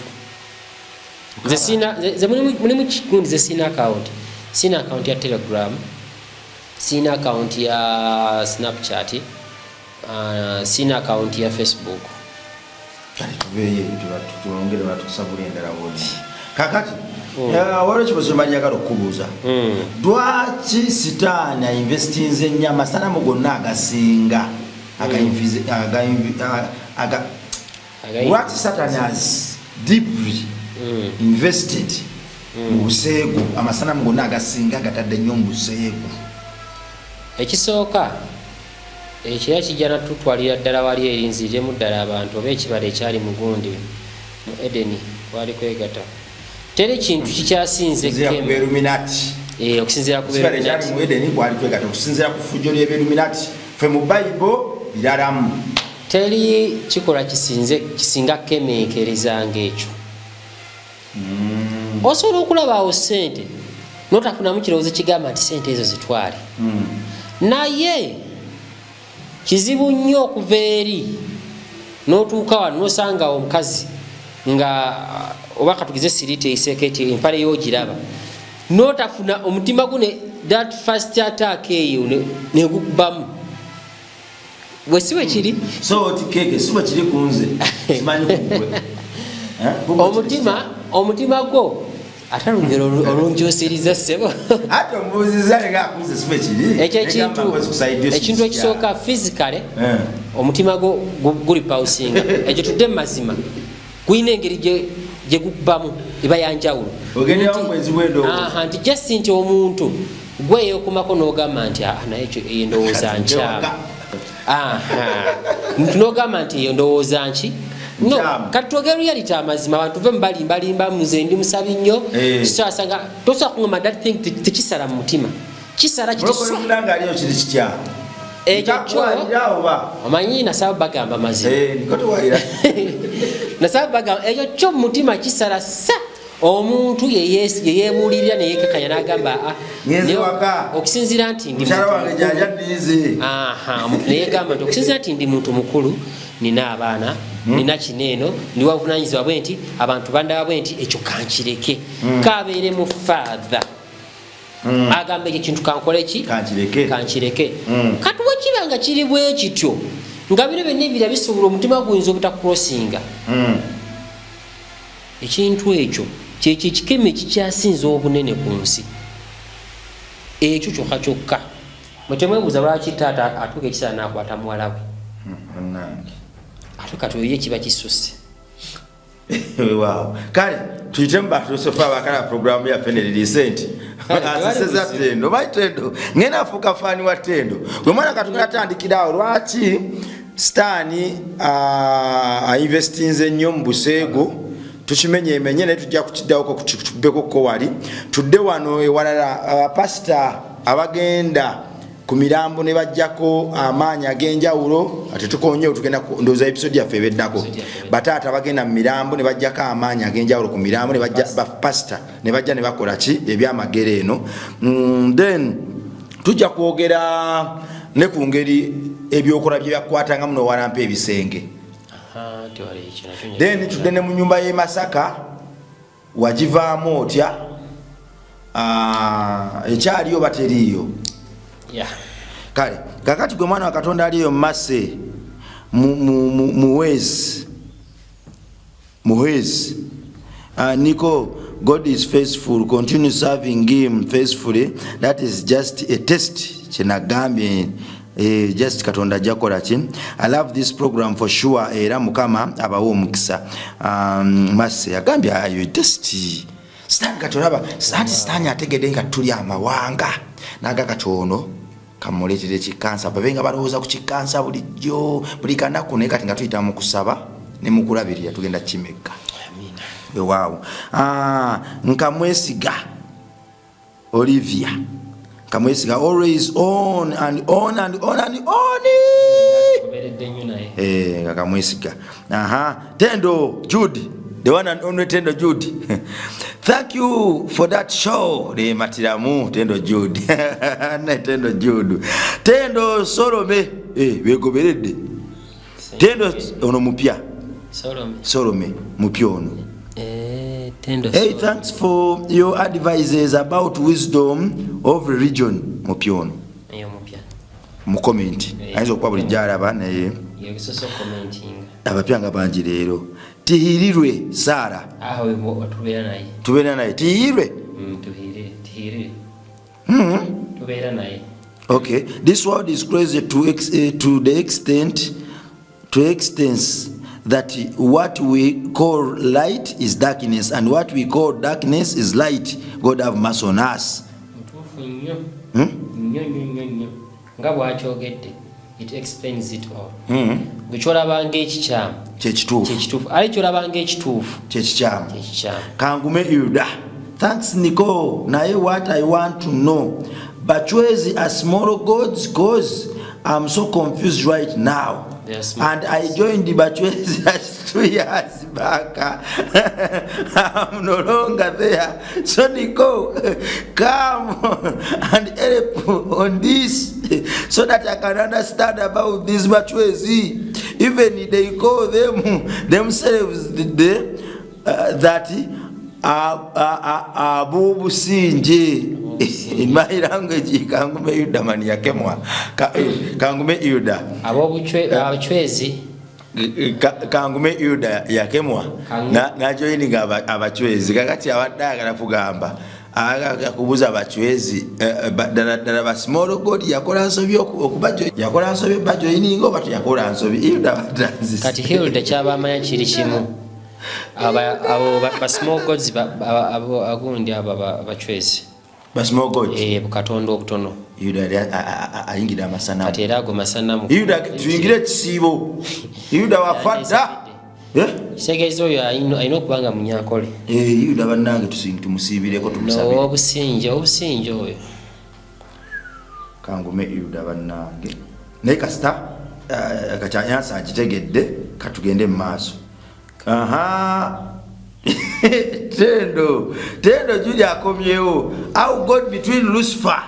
Nze sina, nze mulimu kigundi, ze sina account. Sina account ya Telegram, sina account ya Snapchat, sina account ya Facebook. Kale tuveeyo ebyo, twongere batusabula endala woni. Kakati waliwo ekibuzo kyemba njagala okukubuuza. Lwaki Sitaani ainvestinze nnyo amasanamu gonna agasinga lwaki Satan has deeply invested mu buseegu? Amasanamu gonna agasinga gatadde nnyo mu buseegu. Ekisooka ekira kijja natutwalira ddala wali eri, nziriremu ddala abantu oba ekibala ekyali mu gundi mu Edeni kwali kwegata. Teri kintu kikyasinze Okusinziira ku kema. Beluminati. Okusinziira ku Ekibala ekyali Beluminati. mu Edeni kwali kwegata, okusinziira ku ffujjo ly'Ebeluminati. Ffe mu Bayibo biralamu. Teri kikolwa kisinga kemenkereza ng'ekyo. Osobola okulaba awo sente notafunamu kirowoozo kigamba nti sente ezo zitwale, naye kizibu nnyo okuva eri n'otuuka wano n'osanga omukazi nga oba katugize siriiti eyiseeko eti empale y'ogiraba n'otafuna omutima gune, that first attack eyo negukubamu bwe si bwe kiri. So oti keke si bwe kiri ku nze, simanyi kugwe. Omutima gwo. Ate olugero olunkyusiriza, ssebo. Ate omubuuziza nga akubuuza esimu ekiri. Ekyo ekintu ekisooka, physically omutima gwo guli pausinga. Ekyo tudde mu mazima, gulina engeri gye gukubamu, eba yanjawulo. Ogenderamu mwezi gw'endowooza. Aha, nti just nti omuntu gweyokumako n'ogamba nti, "Ah, naye ekyo eyo ndowooza nkyamu." Aha, nti n'ogamba nti eyo ndowooza nki no. Nkyamu. Kati twogere reality, amazima. Abantu ve mubalimbalimba, nze ndi musabi nnyo. Sasanga tosobola kuŋŋamba that thing tekisala mu mutima, kisala kiti swa. Mulokole aliyo kiri kitya? Ekyo kyo Ntakuwalira oba? Omanyi nasaba bagamba mazima. Eh, niko tuwalira. Nasaba bagamba ekyo kyo mu mutima kisala sa omuntu yeyebuulirira neyekakanya n'agamba, "Ah, Ngenze waka. Okusinziira nti ndi Mukyala muntu wange mukulu." jaja nnize. Aha, omuntu neyegamba nti okusinziira nti ndi muntu mukulu, nina abaana, nina kino eno, ndi wavunanyizibwa bwe nti, abantu bandaba bwe nti, ekyo kankireke. Kabeere mu father agamba ekyo kintu kankole ki? Kankireke. Kankireke. Kati wekiba nga kiri bwe kityo, nga bino byonna ebira bisobola, omutima guyinza obutacrossinga. Ekintu ekyo kyekyo ekikemo ekikyasinza obunene ku nsi, ekyo kyokka kyokka. Mwe temwebuuza lwaki taata atuuka ekiseera n'akwata muwala we? Munnange. Ate kati oyo ye kiba kisusse. Weewaawo. Kale tuyite mu batusofa abakala programu yaffe neririise nti Kale, aseseza tewali. Tendo oba Tendo ngenda afuuka fan wa Tendo gwe mwana. Katugenda tandikirawo lwaki sitaani ainvestinze nnyo mu buseegu. Tukimenyemenye naye tujja kukiddawoko tubbeko wali tudde wano ewalala. Abapasita abagenda ku mirambo ne bajjako amaanyi ag'enjawulo, ate tukonyewo, tugenda ndowooza episode yaffe ebeddako. Episode yaffe. Bataata bagenda mu mirambo ne bajjako amaanyi ag'enjawulo ku mirambo ne bajja, bapasita ne bajja ne bakola ki ebyamagero eno. Then tujja kwogera ne ku ngeri ebyokola bye byakwatangamu nowalampa ebisenge. Aha, tewali ekyo nakyo nja Then tudde ne mu nyumba y'e Masaka, wagivaamu otya? Ah, ekyaliyo bateriiyo? Kale kakati gwe mwana wa Katonda aliyo mumase muwezi muhwezi. Nico, God is faithful. Continue serving him faithfully. That is just a test. Kyenagambye, just Katonda ajja kukola ki. I love this program for sure, era Mukama abawe omukisa. Mase agambye ayo test. Sitaani kati olaba anti sitaani ategedde nga tuli amawanga naga kati ono kamuleetere ekikansa, babe nga balowooza ku kikansa bulijjo buli kanaku. Naye kati nga tuyita mu kusaba ne mukulabirira tugenda kimegga. Amiina. Wewaawo. Ah, nkamwesiga Olivia, nkamwesiga always on and on and on and on. Obeeredde nnyo naye. Eh, nga kamwesiga. Aha, Tendo Jude, the one and only Tendo Jude, thank you for that show. Nematiramu Tendo Jude ne Tendo Jude, Tendo Solome, eh, begoberedde Tendo ono mupya. Solome. Solome mupya ono. Eh, Tendo. Hey, Solome. thanks for your advices about wisdom of religion. Mupya ono. Eyo mupya. Mu comment. Eh. Ayinza okuba bulijjo alaba naye. Yebisoso commenting. Abapya nga bangi leero. Tihirirwe Saara. Aho tubeera naye. Tubeera naye Tihirwe. Tuhire, tuhire. Tubeera naye. Okay, this world is crazy to the extent that what we call light is darkness and what we call darkness is light. God have mercy on us. Mutuufu nnyo. Hmm? Nnyo nnyo nnyo nnyo, nga bwakyogedde, it explains it all. Gwe kyolaba ngaekikyamu Kyekituufu. Kyekituufu, ate kyolaba ngaekituufu Kyekikyamu. Kyekikyamu. Kangume Ilda, thanks Nico. Naye what I want to know, Bachwezi are small gods? 'Cause I'm so confused right now. They are small. And I joined the Bachwezi 2 years back. I'm no longer there, so Nico, come and help on this so that I can understand about this Bachwezi. Even they call them themselves the that ab'obusinge. In my language, Kangume Yuda man yakemwa. Kangume Yuda. Ab'obuchwezi. Kangume Yuda yakemwa najoyininga abachwezi. Kakati abadde ayagala kugamba, ayagala kubuuza abachwezi, eh, eh, ddala ddala ba small god yakola nsobi okuba yakola nsobi bajoyininga oba teyakola nsobi? Yuda batanzise. Kati Hilda kyaba amanya kiri kimu, abo ba small gods, abo agundi abo abachwezi. Ba small god. Eh, bukatonda obutono. Yuda yali ayingidde amasanamu. Kati era ago masanamu. Yuda, tuyingire ekisiibo. Yuda wafa dda. Eh? Kitegeeza oyo alina okuba nga munyankole. Eh, Yuda bannange, tumusiibireko, tumusabire. Obusinge, obusinge oyo. Kangume Yuda bannange, naye kasita eh, kakyanyansa agitegedde, katugende mu maaso. Aha, Tendo Juli akomyewo. How God between Lucifer?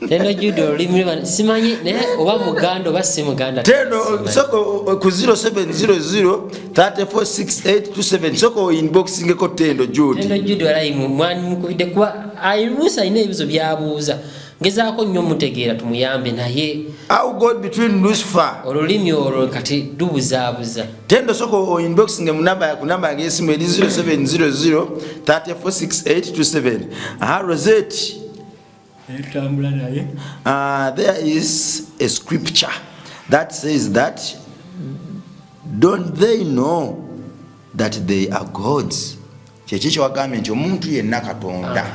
Tendo Jude, olulimi lwe simanyi, naye oba muganda oba si muganda. Tendo. Simanyi. Soko ku 0700 346827, soko inboxingeko Tendo Jude. Tendo Jude walayi mwani mukubidde, kuba airuusa alina ebibuzo byabuuza, ngezaako nnyo mutegeera tumuyambe, naye How God between Lucifer? Olulimi olwo kati lubuzaabuza. Tendo, soko inboxing mu namba, ku namba yange y'essimu eri 0700 346827. Aha, Rosette. Etambula naye. There is a scripture that says that don't they know that they are gods? Kyeki kyewagambye nti omuntu yenna katonda?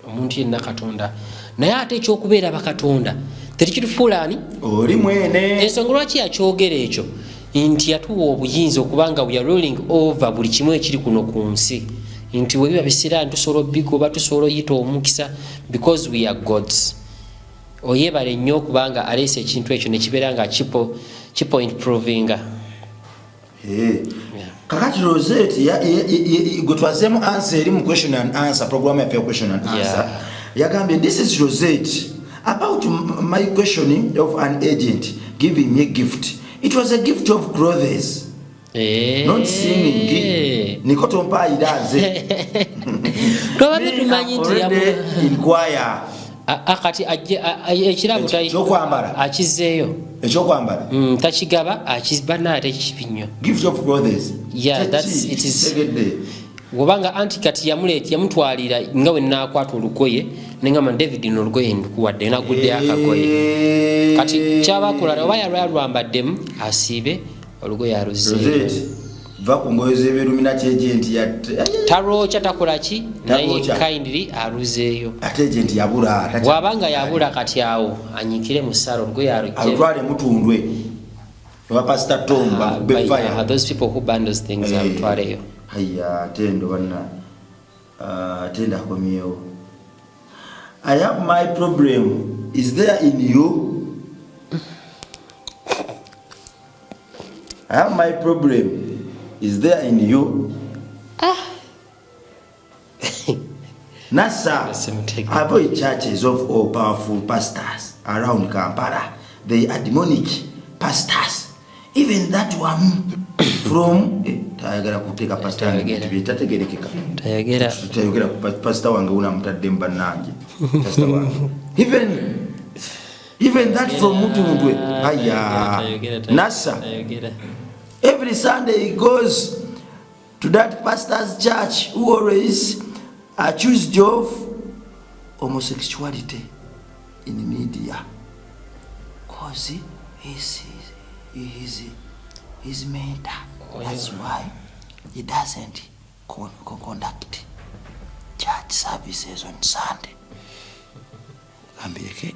Omuntu yenna katonda, naye ate ekyokubeera bakatonda tekitufuula ani? Oli mwene. Ensonga lwaki yakyogera ekyo nti yatuwa obuyinza okubanga we are ruling over buli kimu ekiri kuno ku nsi, nti webiba bisiraani tusobola obigoba, tusobola oyita omukisa because we are gods. Oyebale nnyo okubanga aleese ekintu ekyo nekibeera nga kipoint provinga. Eh. Kakati Rosette, gwe twazeemu answer eri mu question and answer program yaffe ya question and answer. Yagambye, "This is Rosette. About my questioning of an agent giving me gift, it was a gift of clothes, not singing. Niko tompaayira nze." Twabadde tumanyi nti Already inquire. Kati ekirabo Ekyokwambala. Akizeeyo. Ekyokwambala. Takigaba, banaye ate kibi nnyo. Gift of clothes. Yeah, Tegedde. Wabanga anti kati yamuleeta, yamutwalira nga we naakwata olugoye nengamba, "David, no olugoye ndukuwadde," naguddeyo akagoye. Kati kyabakola oba yalwalwambaddemu, asiibe olugoye aluzeeyo. Rosette, va ku ngoye z'ebirumina kyagenti ya Talwokya, takola ki, naye Talwokya. kindly aluzeeyo. Ate agent yabula. Bw'aba nga yabula, kati awo anyikire mu ssaala olugoye alugye. Alutwale mutundwe oba Pastor Tom bakube fire. Those people who burn those things, alutwaleyo. Haya, Tendo banna. Ah, Tendo akomyewo. "I have my problem is there in you. I have my problem is there in you." Nasa, Simutege. avoid churches of all powerful pastors around Kampala. They are demonic pastors. Even that one from tayagala kuteeka pastor wange. Tayogera. Bintu bye tategerekeka. Tayogera. Tayogera ku pastor wange unamutadde mu bannange. Pastor wange. Even that from Mutundwe. Aya. Tayogera, Nasa. tayogera. Every Sunday he goes to that pastor's church who always accused of homosexuality in media. Cause he's mentor. That's why he doesn't conduct church services on Sunday. Ambireke.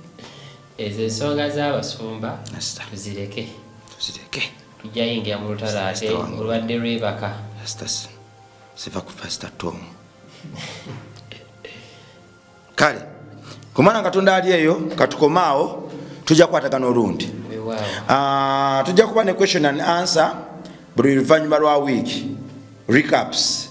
Ezo ensonga z'abasumba Nasa. tuzireke. Tuzireke. Tujja yingira mu lutalo ate Sister wange. olwadde lwebaka. Pastor, siva ku Pastor Tom. Kale kumana Katonda ali eyo, katukomaawo, tujja kukwatagana olundi. Weewaawo. Ah, tujja kuba ne question and answer buli luvannyuma lwa wiiki, recaps,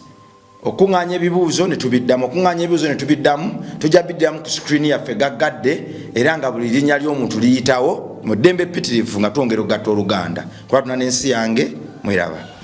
okuŋŋaanya ebibuuzo ne tubiddamu, okuŋŋaanya ebibuuzo ne tubiddamu. Tujja biddamu ku screen yaffe gaggadde, era nga buli linnya ly'omuntu liyitawo mu ddembe eppitirivu, nga twongera okugatta Oluganda kuba tuna n'ensi yange mweraba.